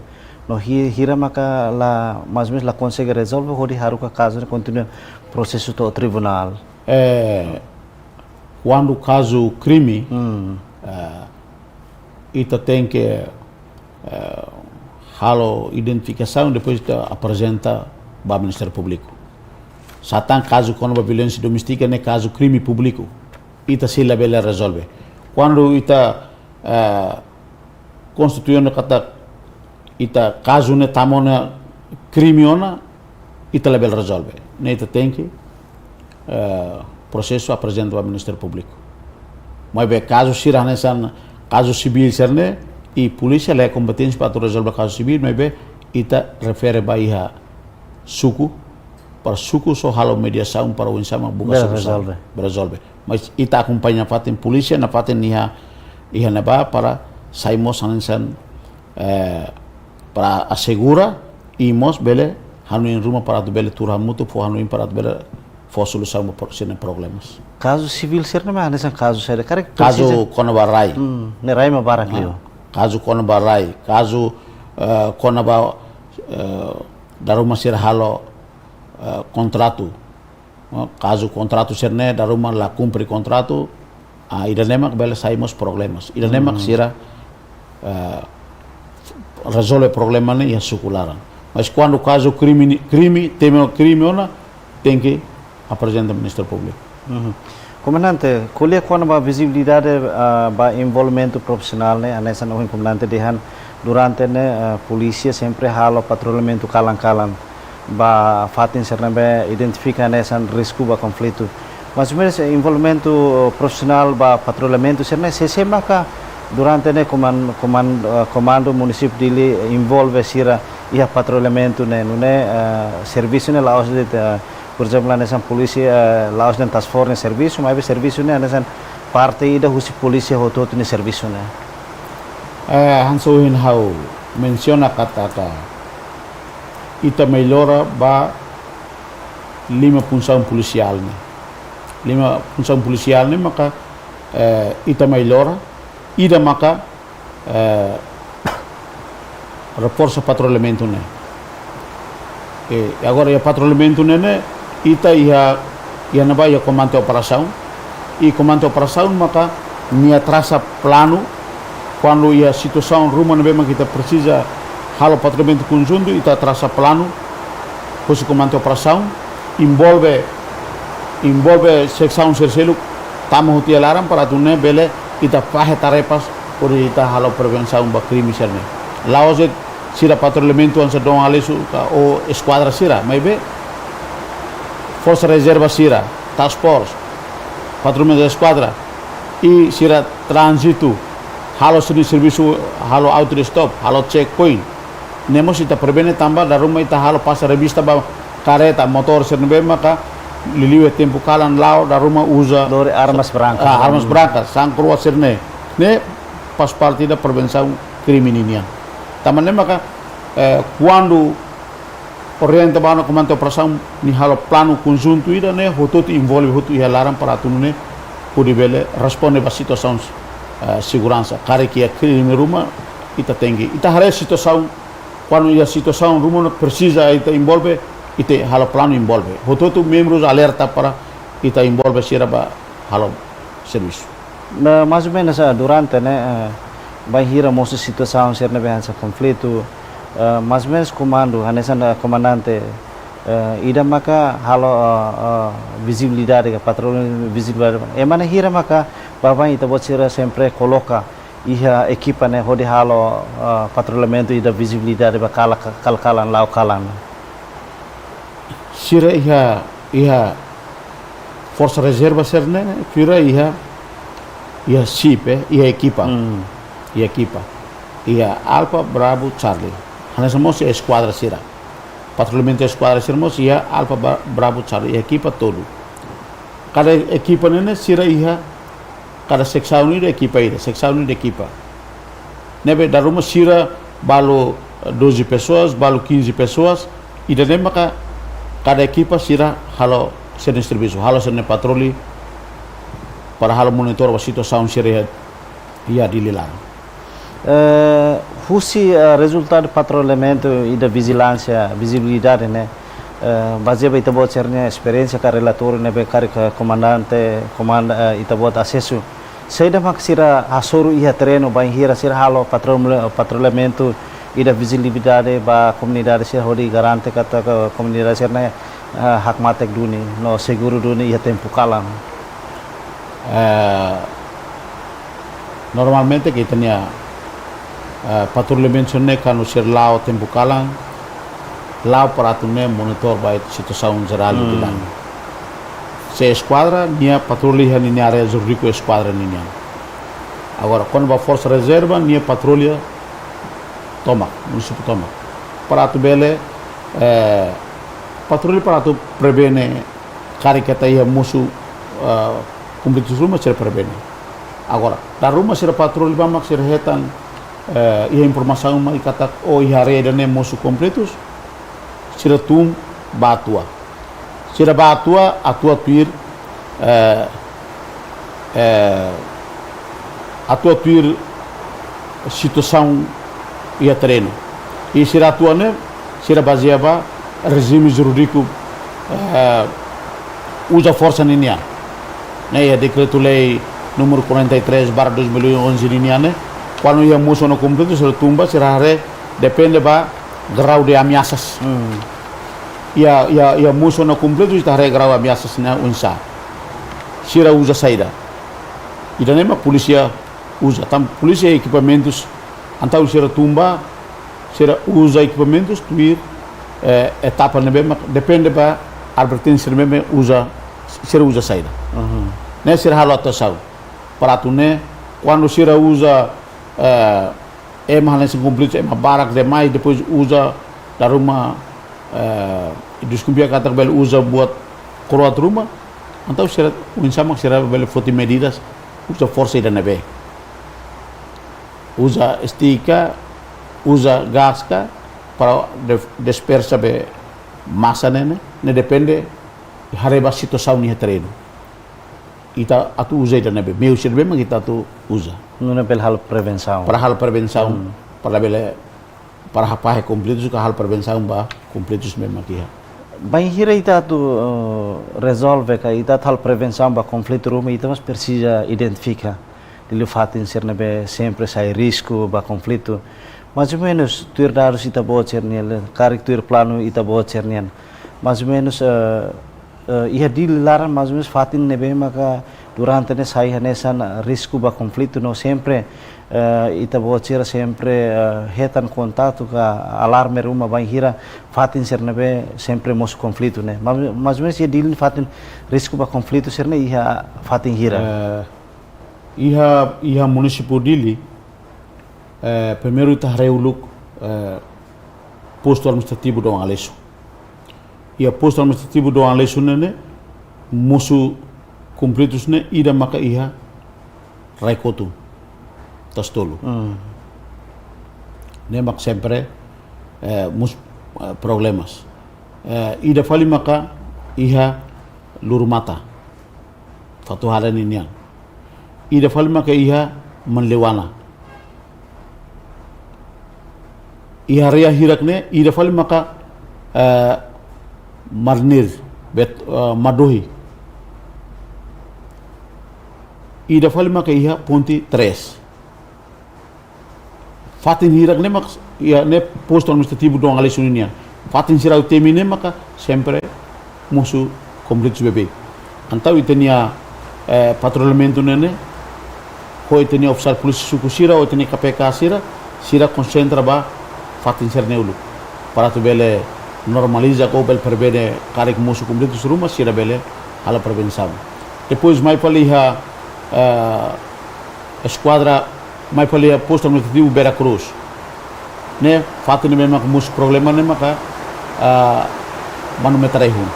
No hi-, hira maka la, mais ou menus la konsege rezolve hodi haruka kazu ne'e kontinua prosesu to'o tribunál. Eh, kuandu kazu krime, Hmm. eh, ita tenke, eh, halo identifikasaun, depois ita aprezenta ba Ministériu Públiku. Se ita kazu kona-ba violénsia doméstika ne'e kazu krime públiku, ita sei labele rezolve. Kuandu ita, eh, konstitui ona katak ita kazu ne'e tama ona krime ona, ita labele rezolve. Ne'e ita tenke, eh, prosesu aprezenta ba Ministériu Públiku. Maibé kazu sira hanesan kazu sivíl sira-ne'e, i polísia la iha kompeténsia para atu rezolve kazu sivíl, maibé ita refere ba iha suku, para suku só halo mediasaun para oinsá mak buka solusaun. Bele rezolve. Bele rezolve. Mas ita akompaña nafatin polísia, nafatin iha, iha ne'ebá para sai mós hanesan, eh, para asegura i mós bele hanoin ruma para atu bele tuur hamutuk, fó hanoin para atu bele fó solusaun ba pro-, sira-nia problemas. Kazu sivíl sira-ne'e mak hanesan kazu saida? Karik presiza. Kazu kona-ba rai. Hmm, ne'e rai mak barak liu. Ah, kazu kona-ba rai, kazu, eh, kona-ba, eh, dala ruma sira halo, eh, kontratu. Eh, kazu kontratu sira-ne'e dala ruma la kumpre kontratu, ah, ida-ne'e mak bele sai mós problemas. Ida-ne'e mak Hmm. sira, eh, rezolve problema ne'e iha suku laran. Mas kuandu kazu krime, krime, tama krime ona, tenke aprezenta Ministériu Públiku. Mhm. Komandante, ko'alia kona-ba vizibilidade, ah, ba envolvimentu profisionál ne'e, hanesan ohin komandante dehan durante ne'e, ah, polísia sempre halo patrullamentu kalan-kalan ba fatin sira ne'ebé identifika hanesan risku ba konflitu. Mais ou menus envolvimentu profisionál ba patrullamentu sira-ne'e, sé-sé maka durante ne'e koman-, koman-, eh, komandu munisípiu Dili envolve sira iha patrullamentu ne'e, nune'e, eh, servisu ne'e la'ós de'it, eh, por ezemplu, hanesan polísia, eh, la'ós de'it task force nia servisu, maibé servisu ne'e hanesan parte ida husi polísia hotu-hotu nia servisu ne'e. Eh, hanesan ohin ha'u mensiona katak ita mellora ba lima funsaun polisiál ne'e. Lima funsaun polisiál ne'e maka, eh, ita mellora, ida maka, eh, reforsa patrullamentu ne'e. E agora iha patrullamentu ne'e, ne'e, ita iha, iha ne'ebá iha komandante operasaun, i komandante operasaun maka nia trasa planu, kuandu iha situasaun ruma ne'ebé mak ita presiza halo patrullamentu konjuntu, ita trasa planu, husi komandante operasaun, envolve, envolve seksaun sira seluk, tama hotu iha laran para atu nune'e bele ita fahe tarefas hodi ita halo prevensaun ba krime sira-ne'e. La'ós de'it sira patrullamentu hanesan Dom Aleixo ka ou eskuadra sira, maibé Forsa Rezerva sira, Task Force, Patrulha Eskuadra, i sira tránzitu, halo sira-nia servisu, halo auto stop, halo checkpoint. Ne'e mós ita prevene tanba dala ruma ita halo pasa revista ba karreta, motór sira ne'ebé maka liuliu iha tempu kalan la'o dala ruma uza, lori armas brankas. Ah, armas brankas, sa'e kro'at sira-ne'e. Ne'e faz parte da prevensaun krime ninian. Tanba ne'e maka, eh, kuandu orienta ba ona komandante operasaun nia halo planu konjuntu ida-ne'e, hotu-hotu envolve hotu iha laran para atu nune'e hodi bele responde ba situasaun, eh, seguransa. Karik iha krime ruma, ita tenke, ita haree situasaun, kuandu iha situasaun ruma ne'e presiza ita envolve, ita halo planu envolve. Hotu-hotu membrus alerta para ita envolve sira ba halo servisu. Nah, mais ou menus, ah, durante, ne'e, eh, bainhira mosu situasaun sira ne'ebé hanesan konflitu, eh, mais ou menus komandu, hanesan, eh, komandante, eh, ida maka halo, eh, eh, vizibilidade ka, patrulha vizibilidade. Ema ne'e hira maka baibain ita-boot sira sempre koloka iha ekipa ne'e hodi halo, eh, patrullamentu ida vizibilidade ba kala-, kala-kalan, la'o kalan? Sira iha, iha Forsa Rezerva sira-ne'e, sira iha, iha SIP, eh, iha ekipa. Hmm. Iha ekipa. Iha Alfa, Bravo, Charlie. Hanesan mós iha eskuadra sira. Patrullamentu eskuadra sira mós iha Alfa, Bra-, Bravo, Charlie. Iha ekipa tolu. Kada ekipa ne'e, ne'e sira iha, kada seksaun ida ekipa ida, seksaun ida ekipa. Ne'ebé dala ruma sira balu, eh, doze pessoas, balu quinze pessoas, ida-ne'e maka kada ekipa sira halo sira-nia servisu, halo sira-nia patroli para halo monitor ba situasaun sira iha, iha Dili laran. Eh, husi, eh, rezultadu patrullamentu ida vizilánsia, vizibilidade ne'e, eh, bazeia ba ita-boot sira-nia esperiénsia ka relatóriu ne'ebé karik komandante, komanda, eh, ita-boot asesu. Saida mak sira hasoru iha terrenu bainhira sira halo patrul-, patrullamentu ida vizibilidade ba komunidade sira hodi garante katak komunidade sira-ne'e, eh, hakmatek duni, no seguru duni iha tempu kalan? Eh, normalmente ke ita-nia, eh, patrullamentu ne'e kuandu sira la'o tempu kalan, la'o para atu nune'e monitor ba situasaun jerál Hmm. Dili laran. Se eskuadra, nia patrulha iha ninia área jurídiku eskuadra ninian. Agora, kuandu ba Forsa Rezerva, nia patrulha tomak, munisípiu tomak. Para atu bele, eh, patrulha para atu prevene karik katak iha mosu, eh, konflitu ruma sira prevene. Agora, dala ruma sira patrulha ba mak sira hetan, eh, iha informasaun mai katak, oh, iha área ida-ne'e mosu konflitus, sira tun ba atua. Sira ba atua, atua tuir, eh, eh, atua tuir situasaun iha terrenu. I sira atua ne'e, sira bazeia ba rejime jurídiku, eh, uza forsa ninian. Ne'e iha Dekretu-Lei númeru quarenta e três barra dois mil e onze ninian ne'e, kuandu iha mosu no konflitu, sira tun ba, sira haree, depende ba grau de ameasas. Hmm. Iha, iha, iha mosu no konflitu, ita haree grau ameasas ne'e oinsá. Sira uza saida. Ida-ne'e mak polísia uza. Tanba polísia ekipamentus, entaun sira tun ba, sira uza ekipamentus tuir, eh, etapa ne'ebé mak, depende ba adverténsia ne'ebé mak uza, sira uza saida. Mhm. Ne'e sira halo atuasaun. Para atu nune'e, kuandu sira uza, eh, ema hanesan konflitu, ema barak demais, depois uza dala ruma, eh, deskonfia katak bele uza buat kro'at ruma, entaun sira, oinsá mak sira bele foti medidas, uza forsa ida ne'ebé. Uza estika, uza gás ka, para de-, dispersa be masa ne'e, ne'e depende, haree ba situasaun iha terrenu. Ita atu uza ida ne'ebé, meius sira ne'ebé mak ita atu uza. Nune'e bele halo prevensaun. Para halo prevensaun, Hmm. para bele, para fahe konflitus ka halo prevensaun ba konflitus ne'ebé mak iha. Bainhira ita atu, eh, rezolve ka ita atu halo prevensaun ba konflitu ruma, ita mós presiza identifika liuliu fatin sira ne'ebé sempre sai risku ba konflitu. Mais ou menus, tuir dadus ita-boot sira-nian, karik tuir planu ita-boot sira-nian. Mais ou menus, eh, eh, iha Dili laran, mais ou menus fatin ne'ebé maka Durante ne'e sai hanesan, eh, risku ba konflitu no sempre, eh, ita-boot sira sempre, eh, hetan kontaktu ka alarme ruma bainhira fatin sira ne'ebé sempre mosu konflitu ne'e. Ma-, mais ou menos iha Dili fatin risku ba konflitu sira-ne'e iha fatin hira? Eh, iha, iha munisípiu Dili, eh, primeiru ita haree uluk, eh, postu administrativu Dom Aleixo. Iha postu administrativu Dom Aleixo ne'e, ne'e, mosu konflitus ne'e, ida maka iha Rai-Kotu, Tasi Tolu. Hmm. Ne'e mak sempre, eh, mosu, eh, problemas. Eh, ida fali maka iha Lurumata, Fatuhada ninian. Ida fali maka iha Manleuana. Iha área hirak-ne'e, ida fali maka, eh, Marnir, bet, eh, Madohi. Ida fali maka iha Ponte Três. Fatin hirak-ne'e mak, iha ne'e postu administrativu Dom Aleixo ninian. Fatin sira ha'u temi ne'e maka sempre mosu konflitus beibeik. Entaun ita-nia, eh, patrullamentu ne'e ne'e, ho ita-nia ofisiál polísia suku sira, ho ita-nia K P K sira, sira konsentra ba fatin sira-ne'e uluk. Para atu bele normaliza ka bele prevene karik mosu konflitus ruma, sira bele halo prevensaun. Depois mai fali iha, eh, eskuadra mai fali iha postu administrativu Vera Cruz. Ne'e, fatin ne'ebé mak mosu problema ne'e maka, ah, Manu Metarehun.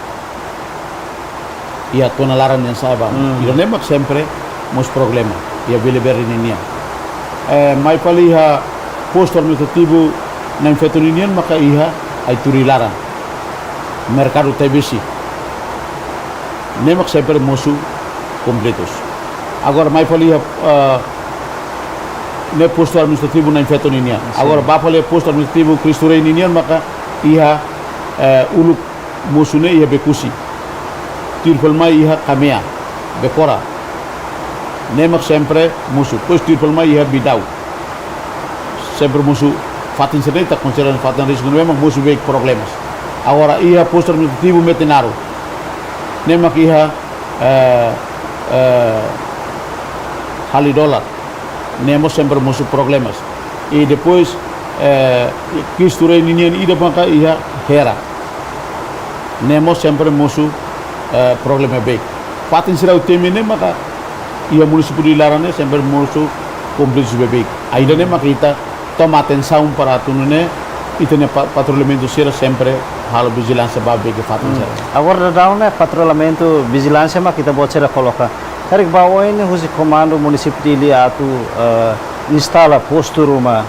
Iha Tona Laran nian sa'e ba. Hmm. Ida-ne'e mak sempre mosu problema. Iha Vila Verde ninian. Eh, mai fali iha postu administrativu Nain Feto ninian maka iha Aituri Laran. Merkadu Taibesi. Ne'e mak sempre mosu konflitus. Agora mai fali iha, eh, ne'e postu administrativu Nain Feto ninian. Sin. Agora ba fali postu administrativu Cristo Rei ninian maka iha, eh, uluk mosu ne'e iha Bekusi. Tuir fali mai iha Kamea, Bekora. Ne'e mak sempre mosu. Depois tuir fali mai iha Bidau. Sempre mosu fatin sira-ne'e ita konsidera fatin risku ne'ebé mak mosu beibeik problemas. Agora iha postu administrativu Metinaro. Ne'e mak iha, eh, eh, Halidolat. Ne'e mós sempre mosu problemas. I depois, eh, Cristo Rei ninian ida maka iha Hera. Ne'e mós sempre mosu, eh, problema beibeik. Fatin sira ha'u temi ne'e maka iha munisípiu Dili laran ne'e sempre mosu konflitus beibeik. Ida-ne'e maka ita toma atensaun para atu nune'e ita-nia pa-, patrullamentu sira sempre halo vijilánsia ba beibeik fatin sira. Hmm. Agora daudaun ne'e patrullamentu vijilánsia mak ita-boot sira koloka. Karik ba oin husi komandu munisípiu Dili atu, eh, instala postu ruma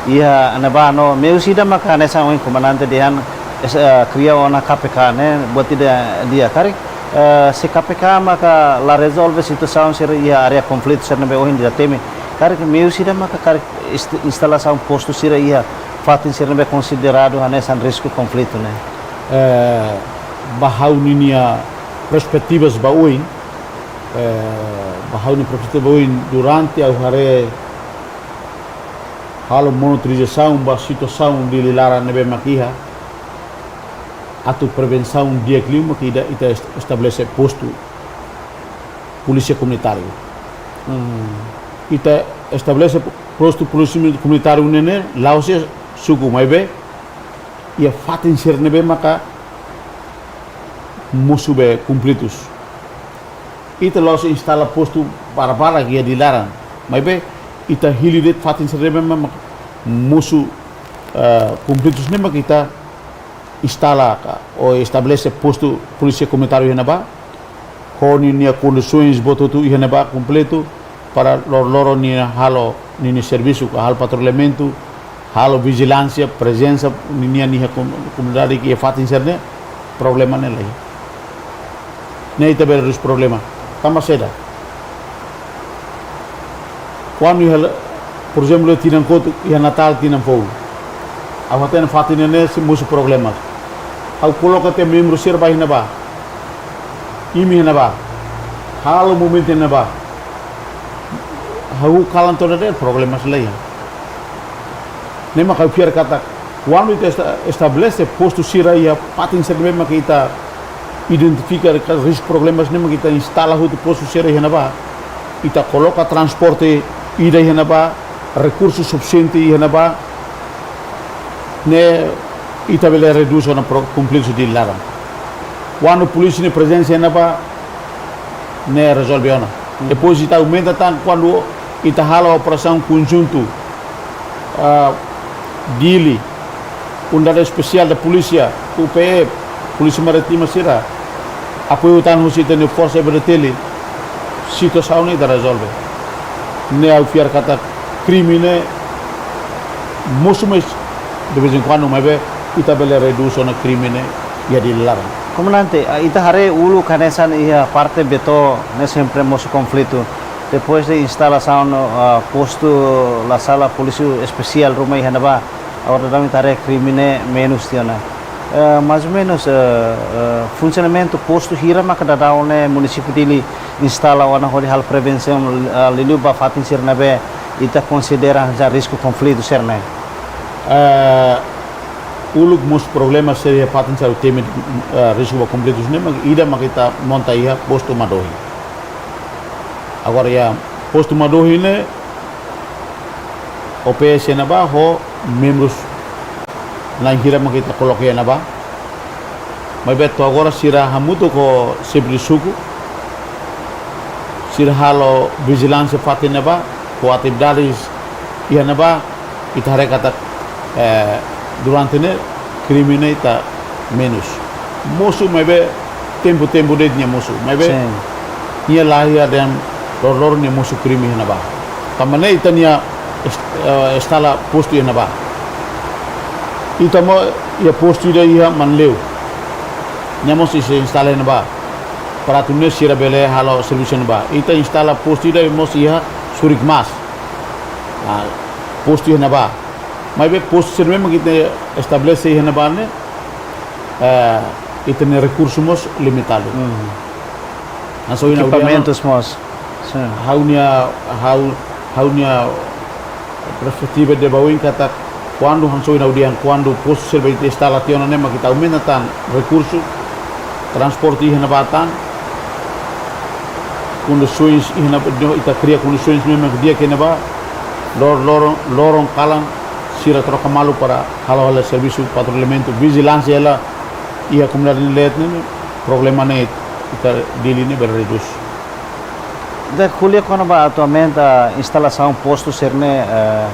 iha ne'ebá no meius ida maka hanesan ohin komandante dehan, es-, eh, kria ona K P K ne'e buat ida di'ak karik, eh, se K P K maka la rezolve situasaun sira iha área konflitu sira ne'ebé ohin ita temi. Karik meius ida maka karik inst-, instalasaun postu sira iha fatin sira ne'ebé konsideradu hanesan risku konflitu ne'e. Eh, ba ha'u ninia perspetivas ba oin, eh, ba ha'u-nia perspetiva ba oin durante ha'u haree halo monitorizasaun ba situasaun Dili laran ne'ebé mak iha, atu prevensaun di'ak liu mak ita, ita est-, estabelese postu polísia komunitáriu. Hmm. Ita estabelese postu polísia komunitáriu ne'e ne'e la'ós iha suku maibé iha fatin sira ne'ebé maka mosu beibeik konflitus. Ita la'ós instala postu barak-barak iha Dili laran. Maibé ita hili de'it fatin sira ne'ebé mak mosu, eh, konflitus ne'e mak ita instala ka, ou estabelese postu polísia komunitáriu iha ne'ebá, ho ninia kondisoens buat hotu iha ne'ebá kompletu, para loroloron nia halo ninia servisu, ka halo patrullamentu, halo vijilánsia, prezensa ninian iha kom-, komunidade iha fatin sira-ne'e, problema ne'e la iha. Ne'e ita bele redús problema. Tanba saida? Kuandu iha, por ezemplu, tinan kotuk, iha Natál, tinan foun. Ha'u hatene fatin ne'e sei mosu problemas. Ha'u koloka tiha membru sira ba iha ne'ebá. Imi iha ne'ebá. Halo movimentu iha ne'ebá. Ha'u kalan to'o ne'e problemas la iha. Ne'e mak ha'u fiar katak, kuandu ita esta-, estabelese postu sira iha fatin sira ne'ebé mak ita identifika ka risku, problemas ne'e mak ita instala hotu postu sira iha ne'ebá. Ita koloka transporte ida iha ne'ebá, rekursu sufisiente iha ne'ebá, ne'e ita bele redús ona pro-, konflitu iha Dili laran. Kuandu polísia nia prezensa iha ne'ebá, ne'e rezolve ona. Depois ita aumenta tan kuandu ita halo operasaun konjuntu, ah, Dili, Unidade Espesiál da Polísia, U P F, Polísia Marítima sira, apoiu tan husi ita-nia forsa B D T L, situasaun ne'e ita rezolve. Ne'e ha'u fiar katak krime ne'e mosu mais de vez em quando, maibé ita bele redús ona krime ne'e iha Dili laran. Komandante, ah, ita haree uluk hanesan iha parte Beto ne'e sempre mosu konflitu. Depois de instalasaun, ah, postu, la sala, polísia espesiál ruma iha ne'ebá, agora daudaun ita haree krime ne'e menus tiha ona. Eh, mais ou menus, eh, eh, funsionamentu postu hira maka daudaun ne'e munisípiu Dili instala ona hodi halo prevensaun, eh, liuliu ba fatin sira ne'ebé ita konsidera hanesan risku konflitu sira-ne'e? Eh, uluk mós problema sira iha fatin sira ne'ebé temi, eh, risku ba konflitu sira-ne'e, mak ida mak ita monta iha postu Madohi. Agora iha postu Madohi ne'e, O P S iha ne'ebá ho membrus na'in hira mak ita koloka iha ne'ebá. Maibé to'o agora sira hamutuk ho xefe de suku, sira halo vijilánsia fatin ne'ebá, ho atividades iha ne'ebá, ita haree katak, eh, durante ne'e krime ne'e ita menus. Mosu maibé tempu-tempu de'it nia mosu. Maibé Sin. nia la iha dehan loroloron nia mosu krime iha ne'ebá. Tanba ne'e ita-nia est-, eh, instala postu iha ne'ebá. Ita mós iha postu ida iha Manleu. Nia mós sei instala iha ne'ebá. Para atu nune'e sira bele halo servisu iha ne'ebá. Ita instala postu ida mós iha Surikmas. Ah, postu iha ne'ebá. Maibé postu sira ne'ebé mak ita estabelese iha ne'ebá ne'e, eh, ita-nia rekursu mós limitadu. Hmm. Hanesan ohin ha'u dehan, Ekipamentus mós. Sin. Ha'u-nia, ha'u, ha'u-nia perspetiva ida ba oin katak kuandu hanesan ohin ha'u dehan, kuandu postu sira ne'ebé ita instala tiha ona ne'e mak ita aumenta tan rekursu, transporte iha ne'ebá tan, kondisoens iha ne'ebá, ita kria kondisoens ne'ebé mak di'ak iha ne'ebá, lor-, loron, loron kalan sira troka malu para halo hela servisu patrullamentu, vijilánsia hela iha komunidade nia leet ne'e, problema ne'e ita Dili ne'e bele redús. Ita ko'alia kona-ba atu aumenta instalasaun postu sira-ne'e, eh,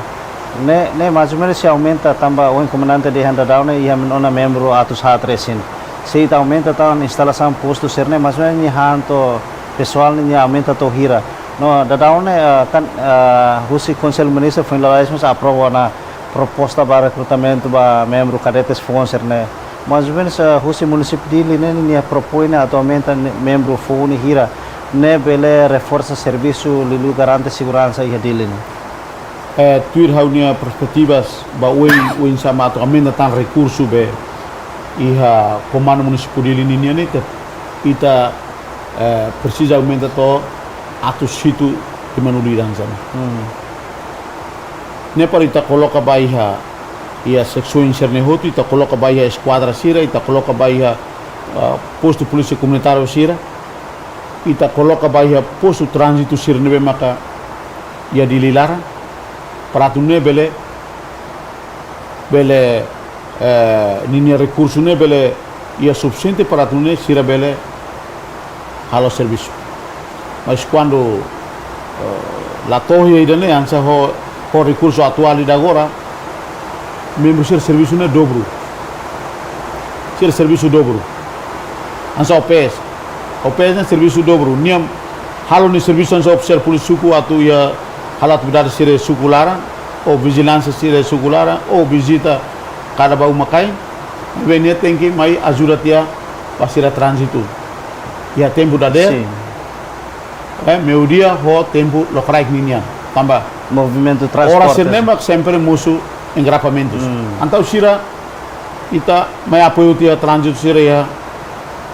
ne'e, ne'e mais ou menus sei aumenta tanba ohin komandante dehan daudaun ne'e iha ona membru atus haat resin. Se ita aumenta tan instalasaun postu sira-ne'e, mais ou menus nia han to'o pesoál ne'e nia aumenta to'o hira. No daudaun ne'e, eh, kan, eh, husi Konsellu Ministru foin lalais mós aprova ona proposta ba rekrutamentu ba membru kadetes foun sira-ne'e. Mais ou menus, eh, husi munisípiu Dili ne'e nia propoin ne'e atu aumenta ne'e membru foun ne'e hira, ne'e bele reforsa servisu liuliu garante seguransa iha Dili ne'e. Eh, tuir ha'u-nia perspetivas ba oin, oinsá mak atu aumenta tan rekursu be iha Komandu Munisípiu Dili ninian ne'e ita, ita, eh, presiza aumenta to'o atus hitu timanulu ida hanesan ne'e. Hmm. Ne'e para ita koloka ba iha, iha seksaun sira-ne'e hotu, ita koloka ba iha eskuadra sira, ita koloka ba iha, ah, postu polísia komunitáriu sira, ita koloka ba iha postu tránzitu sira ne'ebé maka iha Dili laran, para atu nune'e bele, bele, eh, ninia rekursu ne'e bele iha sufisiente para atu nune'e sira bele halo servisu. Mas kuandu, eh, la to'o iha ida-ne'e hanesan ho, ho rekursu atuál ida agora, membru sira servisu ne'e dobru. Sira servisu dobru. Hanesan O P S. O P S ne'e servisu dobru. Nia halo nia servisu hanesan ofisiál polísia suku atu iha halo atividade sira suku laran, ou vijilánsia sira suku laran, ou vizita kada ba uma-kain, ne'ebé nia tenke mai ajuda tiha ba sira tránzitu. Iha tempu dadeer, Sin. eh, meiudia ho tempu lokraik ninian. Tanba movimentu oras transporte sira-ne'e mak sempre mosu engarrafamentus. Hmm. Entaun sira, ita mai apoiu tiha tránzitu sira iha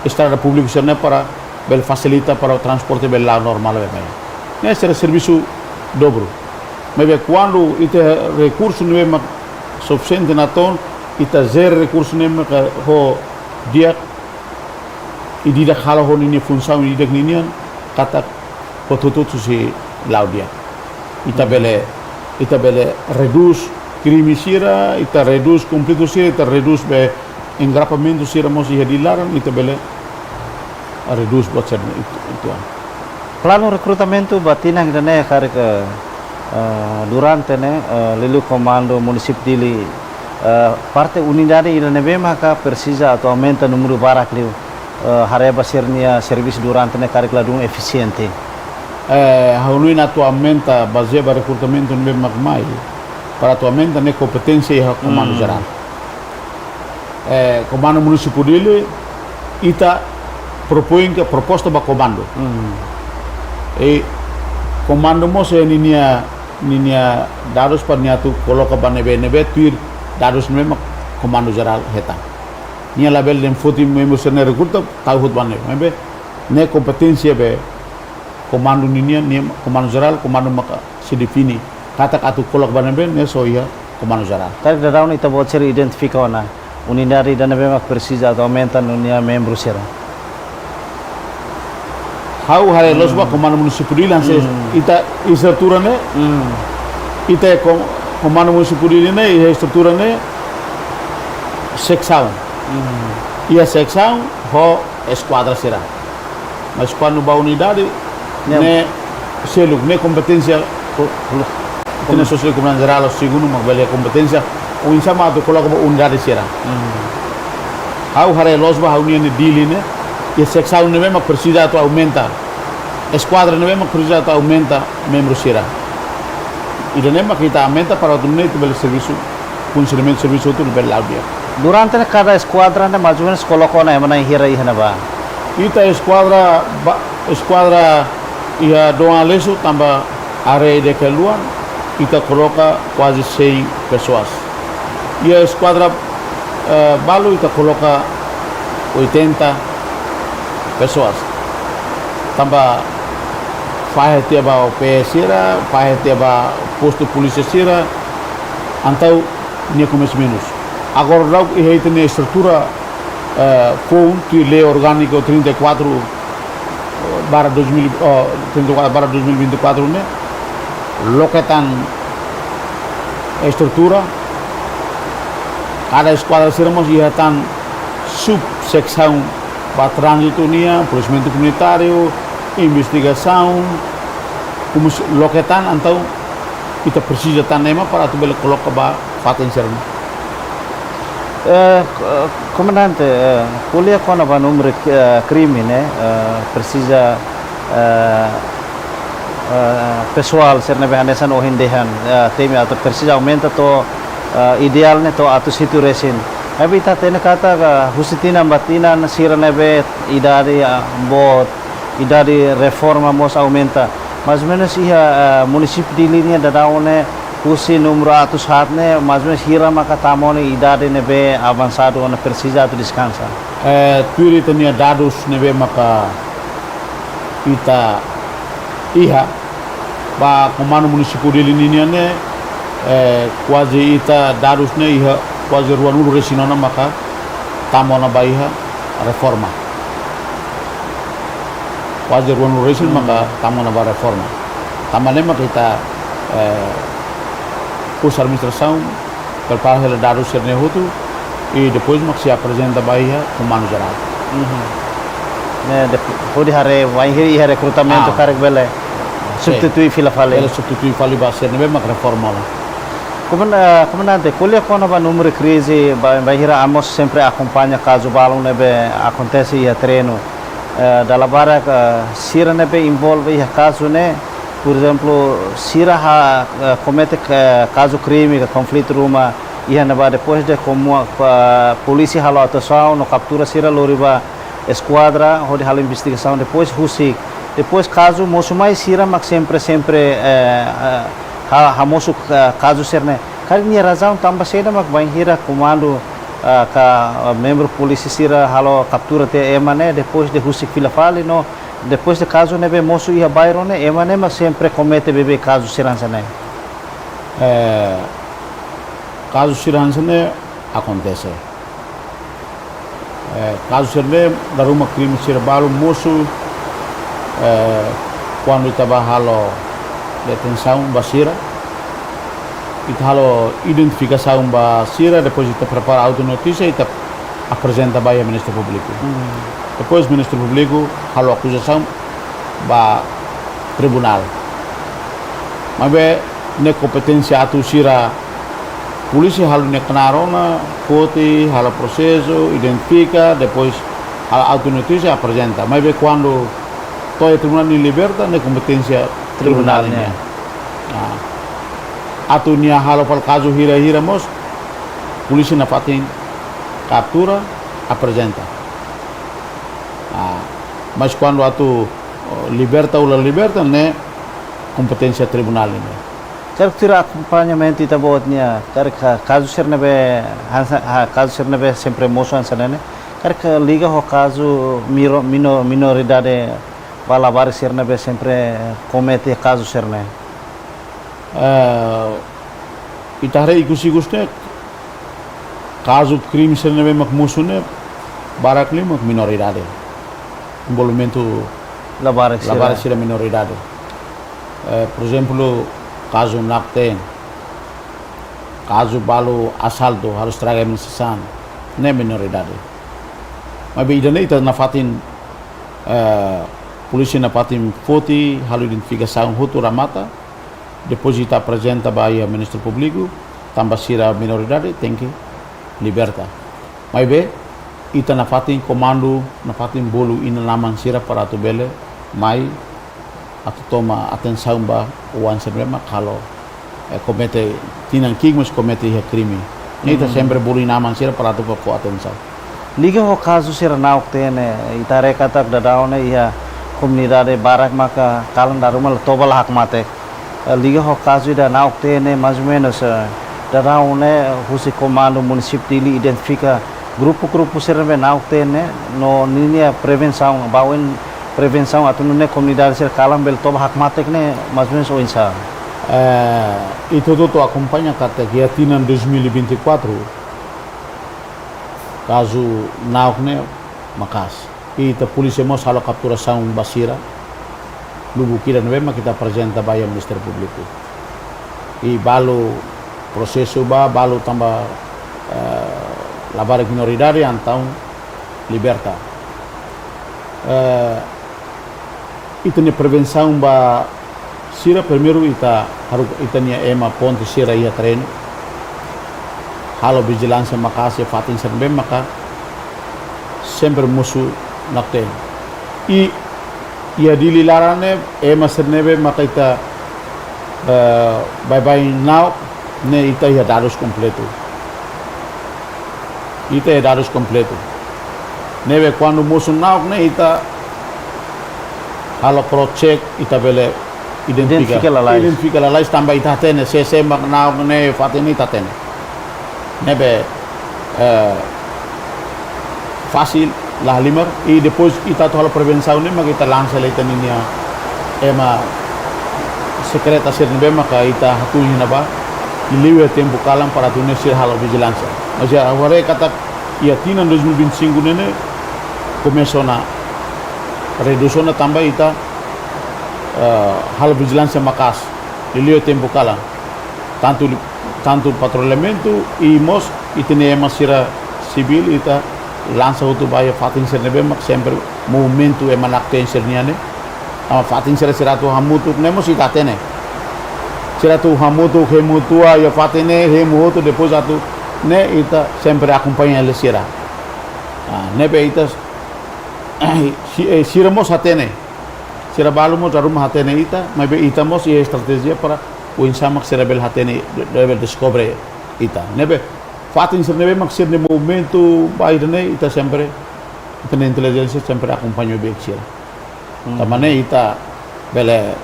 estrada públiku sira-ne'e para bele fasilita para transporte bele la'o normál bele mai. Ne'e sira servisu dobru. Maibé kuandu ita rekursu ne'ebé mak sufisiente natoon, ita jere rekursu ne'ebé mak ho di'ak, ida-idak halo ho ninia funsaun ida-idak ninian, katak hotu-hotu sei la'o di'ak. Ita bele, ita bele redús krime sira, ita redús konflitu sira, ita redús be engarrafamentu sira mós iha Dili laran, ita bele redús buat sira-ne'e itu, itu an. Planu rekrutamentu ba tinan ida-ne'e karik, eh, durante ne'e, eh, liuliu Komandu Munisípiu Dili, eh, parte unidade ida ne'ebé maka presiza atu aumenta númeru barak liu, eh, haree ba sira-nia servisu durante ne'e karik ladún efisiente. Eh, ha'u hanoin atu aumenta bazeia ba rekrutamentu ne'ebé mak mai. Para atu aumenta ne'e kompeténsia iha Komandu Jerál. Eh, Komandu Munisípiu Dili, ita propoin ka proposta ba Komandu. I Komandu mós iha ninia, ninia dadus para nia atu koloka ba ne'ebé, ne'ebé tuir dadus ne'ebé mak Komandu Jerál hetan. Nia labele dehan foti membru sira-ne'e rekruta, tau hotu ba ne'e. Maibé, ne'e kompeténsia be Komandu ninian, nia Komandu Jerál, Komandu maka sei define. Katak atu koloka ba ne'ebé, ne'e só iha Komandu Jerál. Karik daudaun ita-boot sira identifika ona unidade ida ne'ebé mak presiza atu aumenta ninia membru sira. Ha'u haree loos ba Komandu Munisípiu Dili hanesan ita estrutura ne'e, ita ko-, Komandu Munisípiu Dili ne'e, iha estrutura ne'e seksaun. Iha seksaun ho eskuadra sira. Mas kuandu ba unidade, ne'e seluk, ne'e kompeténsia, ko-, ko-, ita-nia Sosiedade Komunidade Jerál, segundu mak bele kompeténsia, oinsá mak atu koloka ba unidade sira. Ha'u haree loos ba ha'u-nia Dili ne'e, iha seksaun ne'ebé mak presiza atu aumenta, eskuadra ne'ebé mak presiza atu aumenta membru sira. Ida-ne'e mak ita aumenta para atu nune'e ita bele servisu, funsionamentu servisu hotu bele la'o di'ak. Durante ne'e kada eskuadra ne'e mais ou menus koloka ona ema na'in hira iha ne'ebá? Ita eskuadra ba, eskuadra iha Dom Aleixo tanba área ida ke luan, ita koloka kuaze cem pessoas. Iha eskuadra, eh, balu ita koloka oitenta pessoas. Tanba fahe tiha ba O P S sira, fahe tiha ba postu polísia sira, entaun nia komesa menus. Agora daudaun iha ita-nia estrutura, eh, foun tuir Lei Orgániku trinta e quatro barra dois mil, oh, trinta e quatro barra dois mil e vinte e quatro ne'e, loke tan estrutura, kada eskuadra sira mós iha tan subseksaun ba tránzitu nian, polisiamentu komunitáriu, investigasaun, komesa loke tan, entaun ita presiza tan ema para atu bele koloka ba fatin sira-ne'e. Eh, k-, eh, Komandante, eh, ko'alia kona-ba númeru, eh, krime ne'e, eh, presiza, eh, eh, pesoál sira ne'ebé hanesan ohin dehan, eh, temi atu presiza aumenta to'o, eh, ideál ne'e to'o atus hitu resin. Maibé ita hatene katak, eh, husi tinan ba tinan sira ne'ebé idade, ah, boot, idade reforma mós aumenta. Mais ou menus iha, eh, munisípiu Dili nian daudaun ne'e husi númeru atus haat ne'e, mais ou menus hira maka tama ona idade ne'ebé avansadu ona presiza atu deskansa? Eh, tuir ita-nia dadus ne'ebé maka ita iha ba Komandu Munisípiu Dili ninian ne'e, eh, kuaze ita dadus ne'e iha kuaze ruanulu resin ona maka tama ona ba iha reforma. Kuaze ruanulu resin maka tama ona ba reforma. Tanba ne'e maka ita, eh, husi administrasaun prepara hela dadus sira-ne'e hotu, i depois mak sei aprezenta ba iha Komandu Jerál. Ne'e, de-, hodi haree bainhira iha rekrutamentu karik bele substitui fila fali. Bele substitui fali ba sira ne'ebé mak reforma ona. Koman-, eh, Komandante, ko'alia kona-ba númeru krize, ba-, bainhira Amos sempre akompaña kazu balun ne'ebé akontese iha terrenu. Eh, dala barak, eh, sira ne'ebé envolve iha kazu ne'e, por ezemplu, sira ha, eh, komete ka-, kazu krime ka konflitu ruma iha ne'ebá, depois de komu-, pa-, polísia halo atuasaun no kaptura sira lori ba eskuadra hodi halo investigasaun, depois husik, depois kazu mosu mai, sira mak sempre, sempre, eh, eh, ha-, hamosu, eh, kazu sira-ne'e. Karik nia razaun tanba saida mak bainhira komandu, ah, ka, ah, membru polísia sira halo kaptura tiha ema ne'e, depois de husik fila fali no, depois de kazu ne'ebé mosu iha bairru ne'e, ema ne'e mak sempre komete beibeik kazu sira hanesan ne'e? Eh, kazu sira hanesan ne'e akontese. Eh, kazu sira-ne'e, dala ruma krime sira balu mosu, eh, kuandu ita bá halo detensaun ba sira, ita halo identifikasaun ba sira, depois ita prepara auto-notísia, ita aprezenta ba iha Ministériu Públiku. Hmm. Depois Ministériu Públiku halo akuzasaun ba tribunál. Maibé ne'e kompeténsia atu sira polísia halo nia knaar ona, foti, halo prosesu, identifika, depois halo auto-notísia, aprezenta. Maibé kuandu to'o iha tribunál nia liberta, ne'e kompeténsia tribunál. Tribunál nian. Nian. Ah. Atu nia halo fali kazu hira-hira mós, polísia nafatin kaptura, aprezenta. Ah. Mas kuandu atu, oh, liberta ou la liberta, ne'e kompeténsia tribunál nian. Karik tuir akompañamentu ita-boot nian, karik ka-, kazu sira ne'ebé hanesan, ha, kazu sira ne'ebé sempre mosu hanesan ne'e, karik liga ho kazu miro-, mino-, minoridade ba labarik sira ne'ebé sempre komete kazu sira-ne'e. Eh, ita haree ikus-ikus ne'e, kazu krime sira ne'ebé mak mosu ne'e, barak liu mak minoridade. Envolvimentu labarik sira. Labarik sira minoridade. Eh, por ezemplu, kazu na'ok-teen, kazu balu asaltu, halo estraga ema nia sasán, ne'e minoridade. Maibé ida-ne'e ita nafatin, eh, polísia nafatin foti, halo identifikasaun hotu remata, depois ita aprezenta ba iha Ministériu Públiku, tanba sira minoridade, tenke liberta. Maibé, ita nafatin komandu, nafatin bolu inan-aman sira para atu bele mai atu toma atensaun ba oan sira ne'ebé mak halo, eh, komete, tinan ki'ik mós komete iha krime. Ne'e ita, hmm, sempre bolu inan-aman sira para atu fó atensaun. Liga ho kazu sira na'ok-teen ne'e, ita haree katak daudaun ne'e iha komunidade barak maka kalan dala ruma la toba la hakmatek. Eh, liga ho kazu ida na'ok-teen ne'e, mais ou menus, eh, daudaun ne'e husi komandu munisípiu Dili identifika grupu-grupu sira ne'ebé na'ok-teen ne'e, no ninia prevensaun, ba oin prevensaun atu nune'e komunidade sira kalan bele toba hakmatek ne'e, mais ou menus oinsá? Eh, ita hotu-hotu akompaña katak iha tinan dois mil e vinte e quatro, kazu na'ok ne'e maka'as. I ita polísia mós halo kapturasaun ba sira, lubuk ida ne'ebé mak ita aprezenta ba iha Ministériu Públiku. I balu prosesu ba, balu tanba, eh, labarik minoridade, entaun liberta. Eh, ita-nia prevensaun ba sira, primeiru ita haruka ita-nia ema ponte sira iha terrenu, halo vijilánsia maka'as iha fatin sira ne'ebé maka sempre mosu na'ok-teen. I iha Dili laran ne'e, ema sira ne'ebé maka ita, eh, baibain na'ok ne'e ita iha dadus kompletu. Ita iha dadus kompletu. Ne'ebé kuandu mosu na'ok ne'e ita halo cross check, ita bele identifika. Identifika lalais. Identifika lalais tanba ita hatene, sé-sé mak na'ok ne'e iha fatin ne'e ita hatene. Ne'ebé, eh, fasil la halimar, i depois ita atu halo prevensaun ne'e mak ita lansa hela ita ninia ema sekreta sira ne'ebé maka ita haktuir iha ne'ebá, liuliu iha tempu kalan para atu nune'e sira halo vijilánsia. Mas iha, ha'u haree katak iha tinan dois mil e vinte e cinco ne'e ne'e komesa ona redús ona tanba ita, eh, halo vijilánsia maka'as, liuliu iha tempu kalan. Tantu, tantu patrullamentu i mós ita-nia ema sira sivíl ita lansa hotu ba iha fatin sira ne'ebé mak sempre movimentu ema na'ok-teen sira-nian ne'e. Tanba fatin sira, sira atu hamutuk ne'e mós ita hatene. Sira atu hamutuk, hemu tua iha fatin ne'e, hemu hotu, depois atu ne'e ita sempre akompaña hela sira. Ah, ne'ebé ita, si-, eh, sira mós hatene. Sira balu mós dala ruma hatene ita, maibé ita mós iha estratéjia para oinsá mak sira bele hatene, bele deskobre ita. Ne'ebé fatin sira ne'ebé mak sira-nia movimentu ba ida-ne'e, ita sempre, ita-nia intelijénsia sempre akompaña beik sira. Hmm. Tanba ne'e ita bele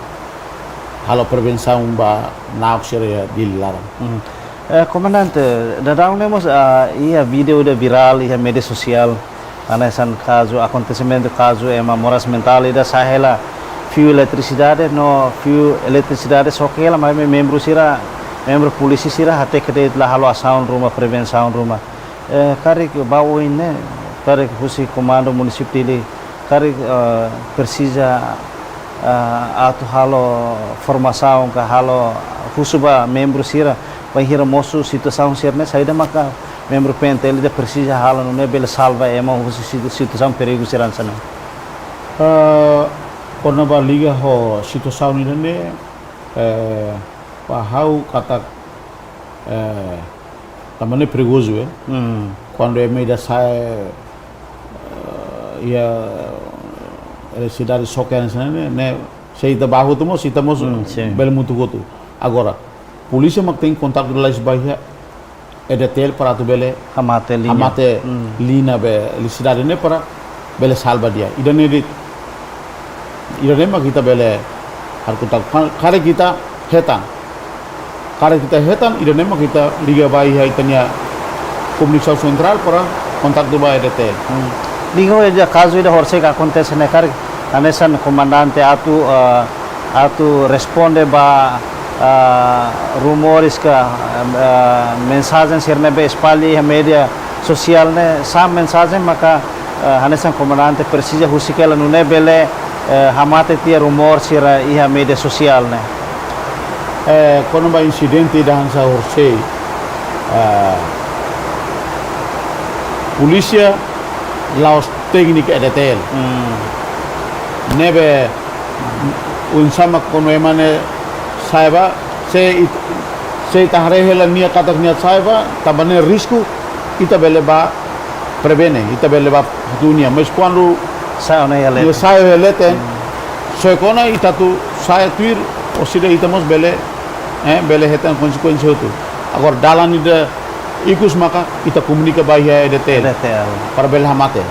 halo prevensaun ba na'ok sira iha Dili laran. Hmm. Eh, Komandante, daudaun ne'e mós, ah, iha vídeo ida virál iha média sosiál, hanesan kazu, akontesimentu kazu ema moras mentál ida sa'e hela fiu eletrisidade, no fiu eletrisidade xoke hela, maibé membru sira, membru polísia sira hateke de'it, la halo asaun ruma, prevensaun ruma. Eh, karik ba oin ne'e, Karik husi Komandu Munisípiu Dili, karik, eh, presiza, eh, atu halo formasaun ka halo husu ba membru sira, bainhira mosu situasaun sira-ne'e, saida maka membru P N T L ida presiza halo nune'e bele salva ema husi situ-, situasaun perigu sira hanesan ne'e? Eh, kona-ba liga ho situasaun ida-ne'e, eh, ba ha'u katak, eh, tanba ne'e perigozu, eh. Hmm. Kuandu ema ida sa'e, eh, iha eletrisidade xoke hanesan ne'e, ne'e, se ita bá hotu mós, ita mós Hmm, sin. bele mutu hotu. Agora, polísia mak tenke kontaktu lalais ba iha E D T L para atu bele Hamate liña. hamate Hmm. liña be eletrisidade ne'e para bele salva di'ak. Ida-ne'e de'it, ida-ne'e mak ita bele halo kontaktu. Ka-, karik ita hetan. Karik ita hetan, ida-ne'e mak ita liga ba iha ita-nia komunikasaun sentrál para kontaktu ba E D T L. Hmm. Liga ho ida kazu ida horisehik akontese ne'e karik, hanesan komandante atu, eh, atu responde ba, eh, rumores ka, eh, mensajen sira ne'ebé espalla iha média sosiál ne'e, sá mensajen maka, eh, hanesan komandante presiza husik hela nune'e bele, eh, hamate tiha rumór sira iha média sosiál ne'e? Eh, kona-ba insidente ida hanesan horisehik, eh, polísia la'ós tékniku E D T L. Hmm. Ne'ebé oinsá mak kuandu ema ne'e sa'e bá, se it-, se ita haree hela nia katak nia sa'e bá, tanba ne'e risku, ita bele bá prevene, ita bele bá hatudu nia. Mas kuandu Sa'e ona iha nia leten. sa'e iha leten, Hmm. soe kona ita atu sa'e tuir, orsida ita mós bele, eh, bele hetan konsekuénsia hotu. Agora dalan ida ikus maka ita komunika ba iha E D T L. E D T L. Para bele hamate.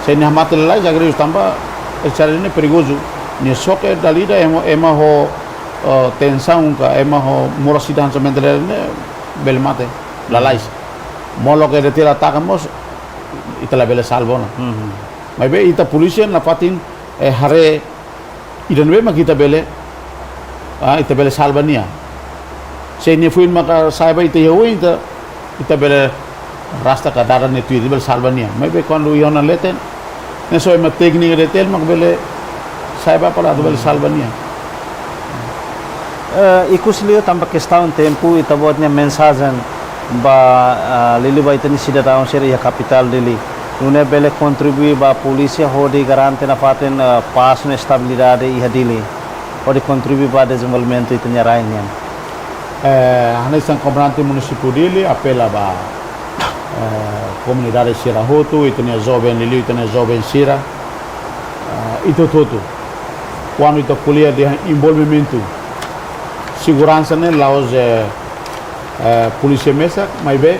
Se nia hamate lalais, agora tanba eletrisidade ne'e perigozu. Nia xoke dala ida ema, ema ho, eh, tensaun ka ema ho moras ida hanesan mental ne'e bele mate lalais. Molok E D T L ataka mós, ita labele salva ona. Mhm. Maibé ita polísia nafatin, eh, haree ida ne'ebé mak ita bele, ah, ita bele salva nia. Se nia foin maka sa'e bá ita iha oin, ita, ita bele rasta ka dada nia tuir, ita bele salva nia. Maibé kuandu iha ona leten, ne'e só ema tékniku E D T L mak bele sa'e bá para atu bele salva nia. Eh, ikus liu tanba kestaun tempu, ita-boot nia mensajen ba, ah, liuliu ba ita-nia sidadaun sira iha kapitál Dili, nune'e bele kontribui ba polísia hodi garante nafatin, eh, pás no estabilidade iha Dili, hodi kontribui ba dezenvolvimentu ita-nia rai nian? Eh, hanesan komandante munisípiu Dili, apela ba, eh, komunidade sira hotu, ita-nia joven, liuliu ita-nia joven sira, eh, ita hotu-hotu. Kuandu ita ko'alia dehan envolvimentu, seguransa ne'e la'ós, eh, eh, polísia mesak, maibé, eh,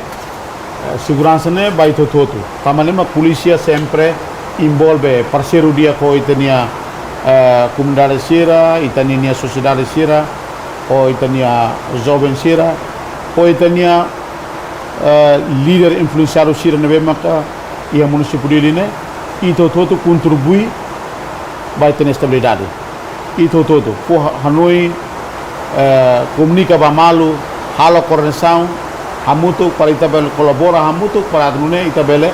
seguransa ne'e ba ita hotu-hotu. Tanba ne'e mak polísia sempre envolve, parseiru di'ak ho ita-nia, eh, komunidade sira, ita-nia sosiedade sira, ho ita-nia joven sira, ho ita-nia, eh, líder influensiadu sira ne'ebé maka iha munisípiu Dili ne'e, ita hotu-hotu kontribui ba ita-nia estabilidade. Ita hotu-hotu, fó ha-, hanoin, eh, komunika ba malu, halo koordenasaun hamutuk para ita bele kolabora hamutuk para atu nune'e ita bele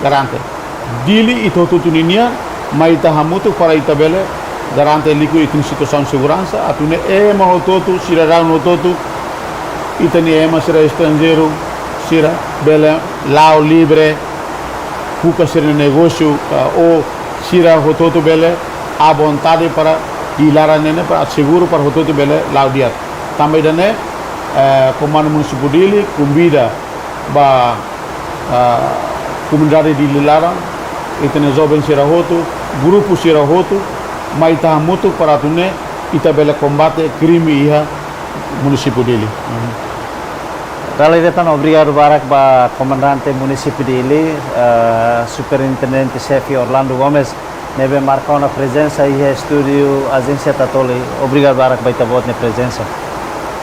garante. Dili ita hotu-hotu ninia, mai ita hamutuk para ita bele garante liku ita-nia situasaun seguransa, atu nune'e ema hotu-hotu, sidadaun hotu-hotu, ita-nia ema sira estranjeiru sira bele la'o livre, buka sira-nia negósiu, ah, ou sira hotu-hotu bele à vontade para iha laran ne'e para seguru para hotu-hotu bele la'o di'ak. Tanba ida-ne'e, eh, Komandu Munisípiu Dili konvida ba, ah, komunidade Dili laran, ita-nia joven sira hotu, grupu sira hotu, mai ita hamutuk para atu nune'e ita bele kombate krime iha munisípiu Dili. Dala ida tan obrigadu barak ba Komandante Munisípiu Dili, eh, Superintendente Xefe Orlando Gomes, ne'ebé marka ona prezensa iha estúdiu Ajénsia Tatoli. Obrigadu barak ba ita-boot nia prezensa.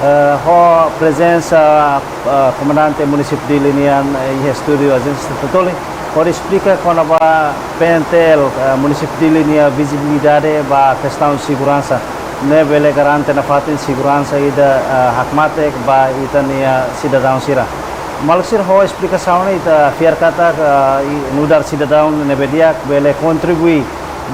Eh, ho prezensa, eh, Komandante Munisípiu Dili nian, eh, iha estúdiu Ajénsia Tatoli, hodi esplika kona-ba P N T L, eh, Munisípiu Dili nia vizibilidade ba kestaun seguransa, nune'e bele garante nafatin seguransa ida, eh, hakmatek ba ita-nia sidadaun sira. Maluk sira, ho esplikasaun ne'e ita fiar katak nu'udar sidadaun ne'ebé di'ak bele kontribui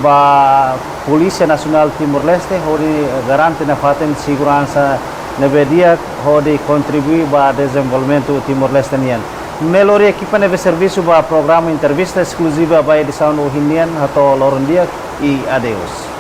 ba Polísia Nasionál Timor-Leste hodi garante nafatin seguransa ne'ebé di'ak hodi kontribui ba dezenvolvimentu Timor-Leste nian. Ne'e lori ekipa ne'ebé servisu ba programa entrevista eskluziva ba edisaun ohin nian hato'o loron di'ak i adeus.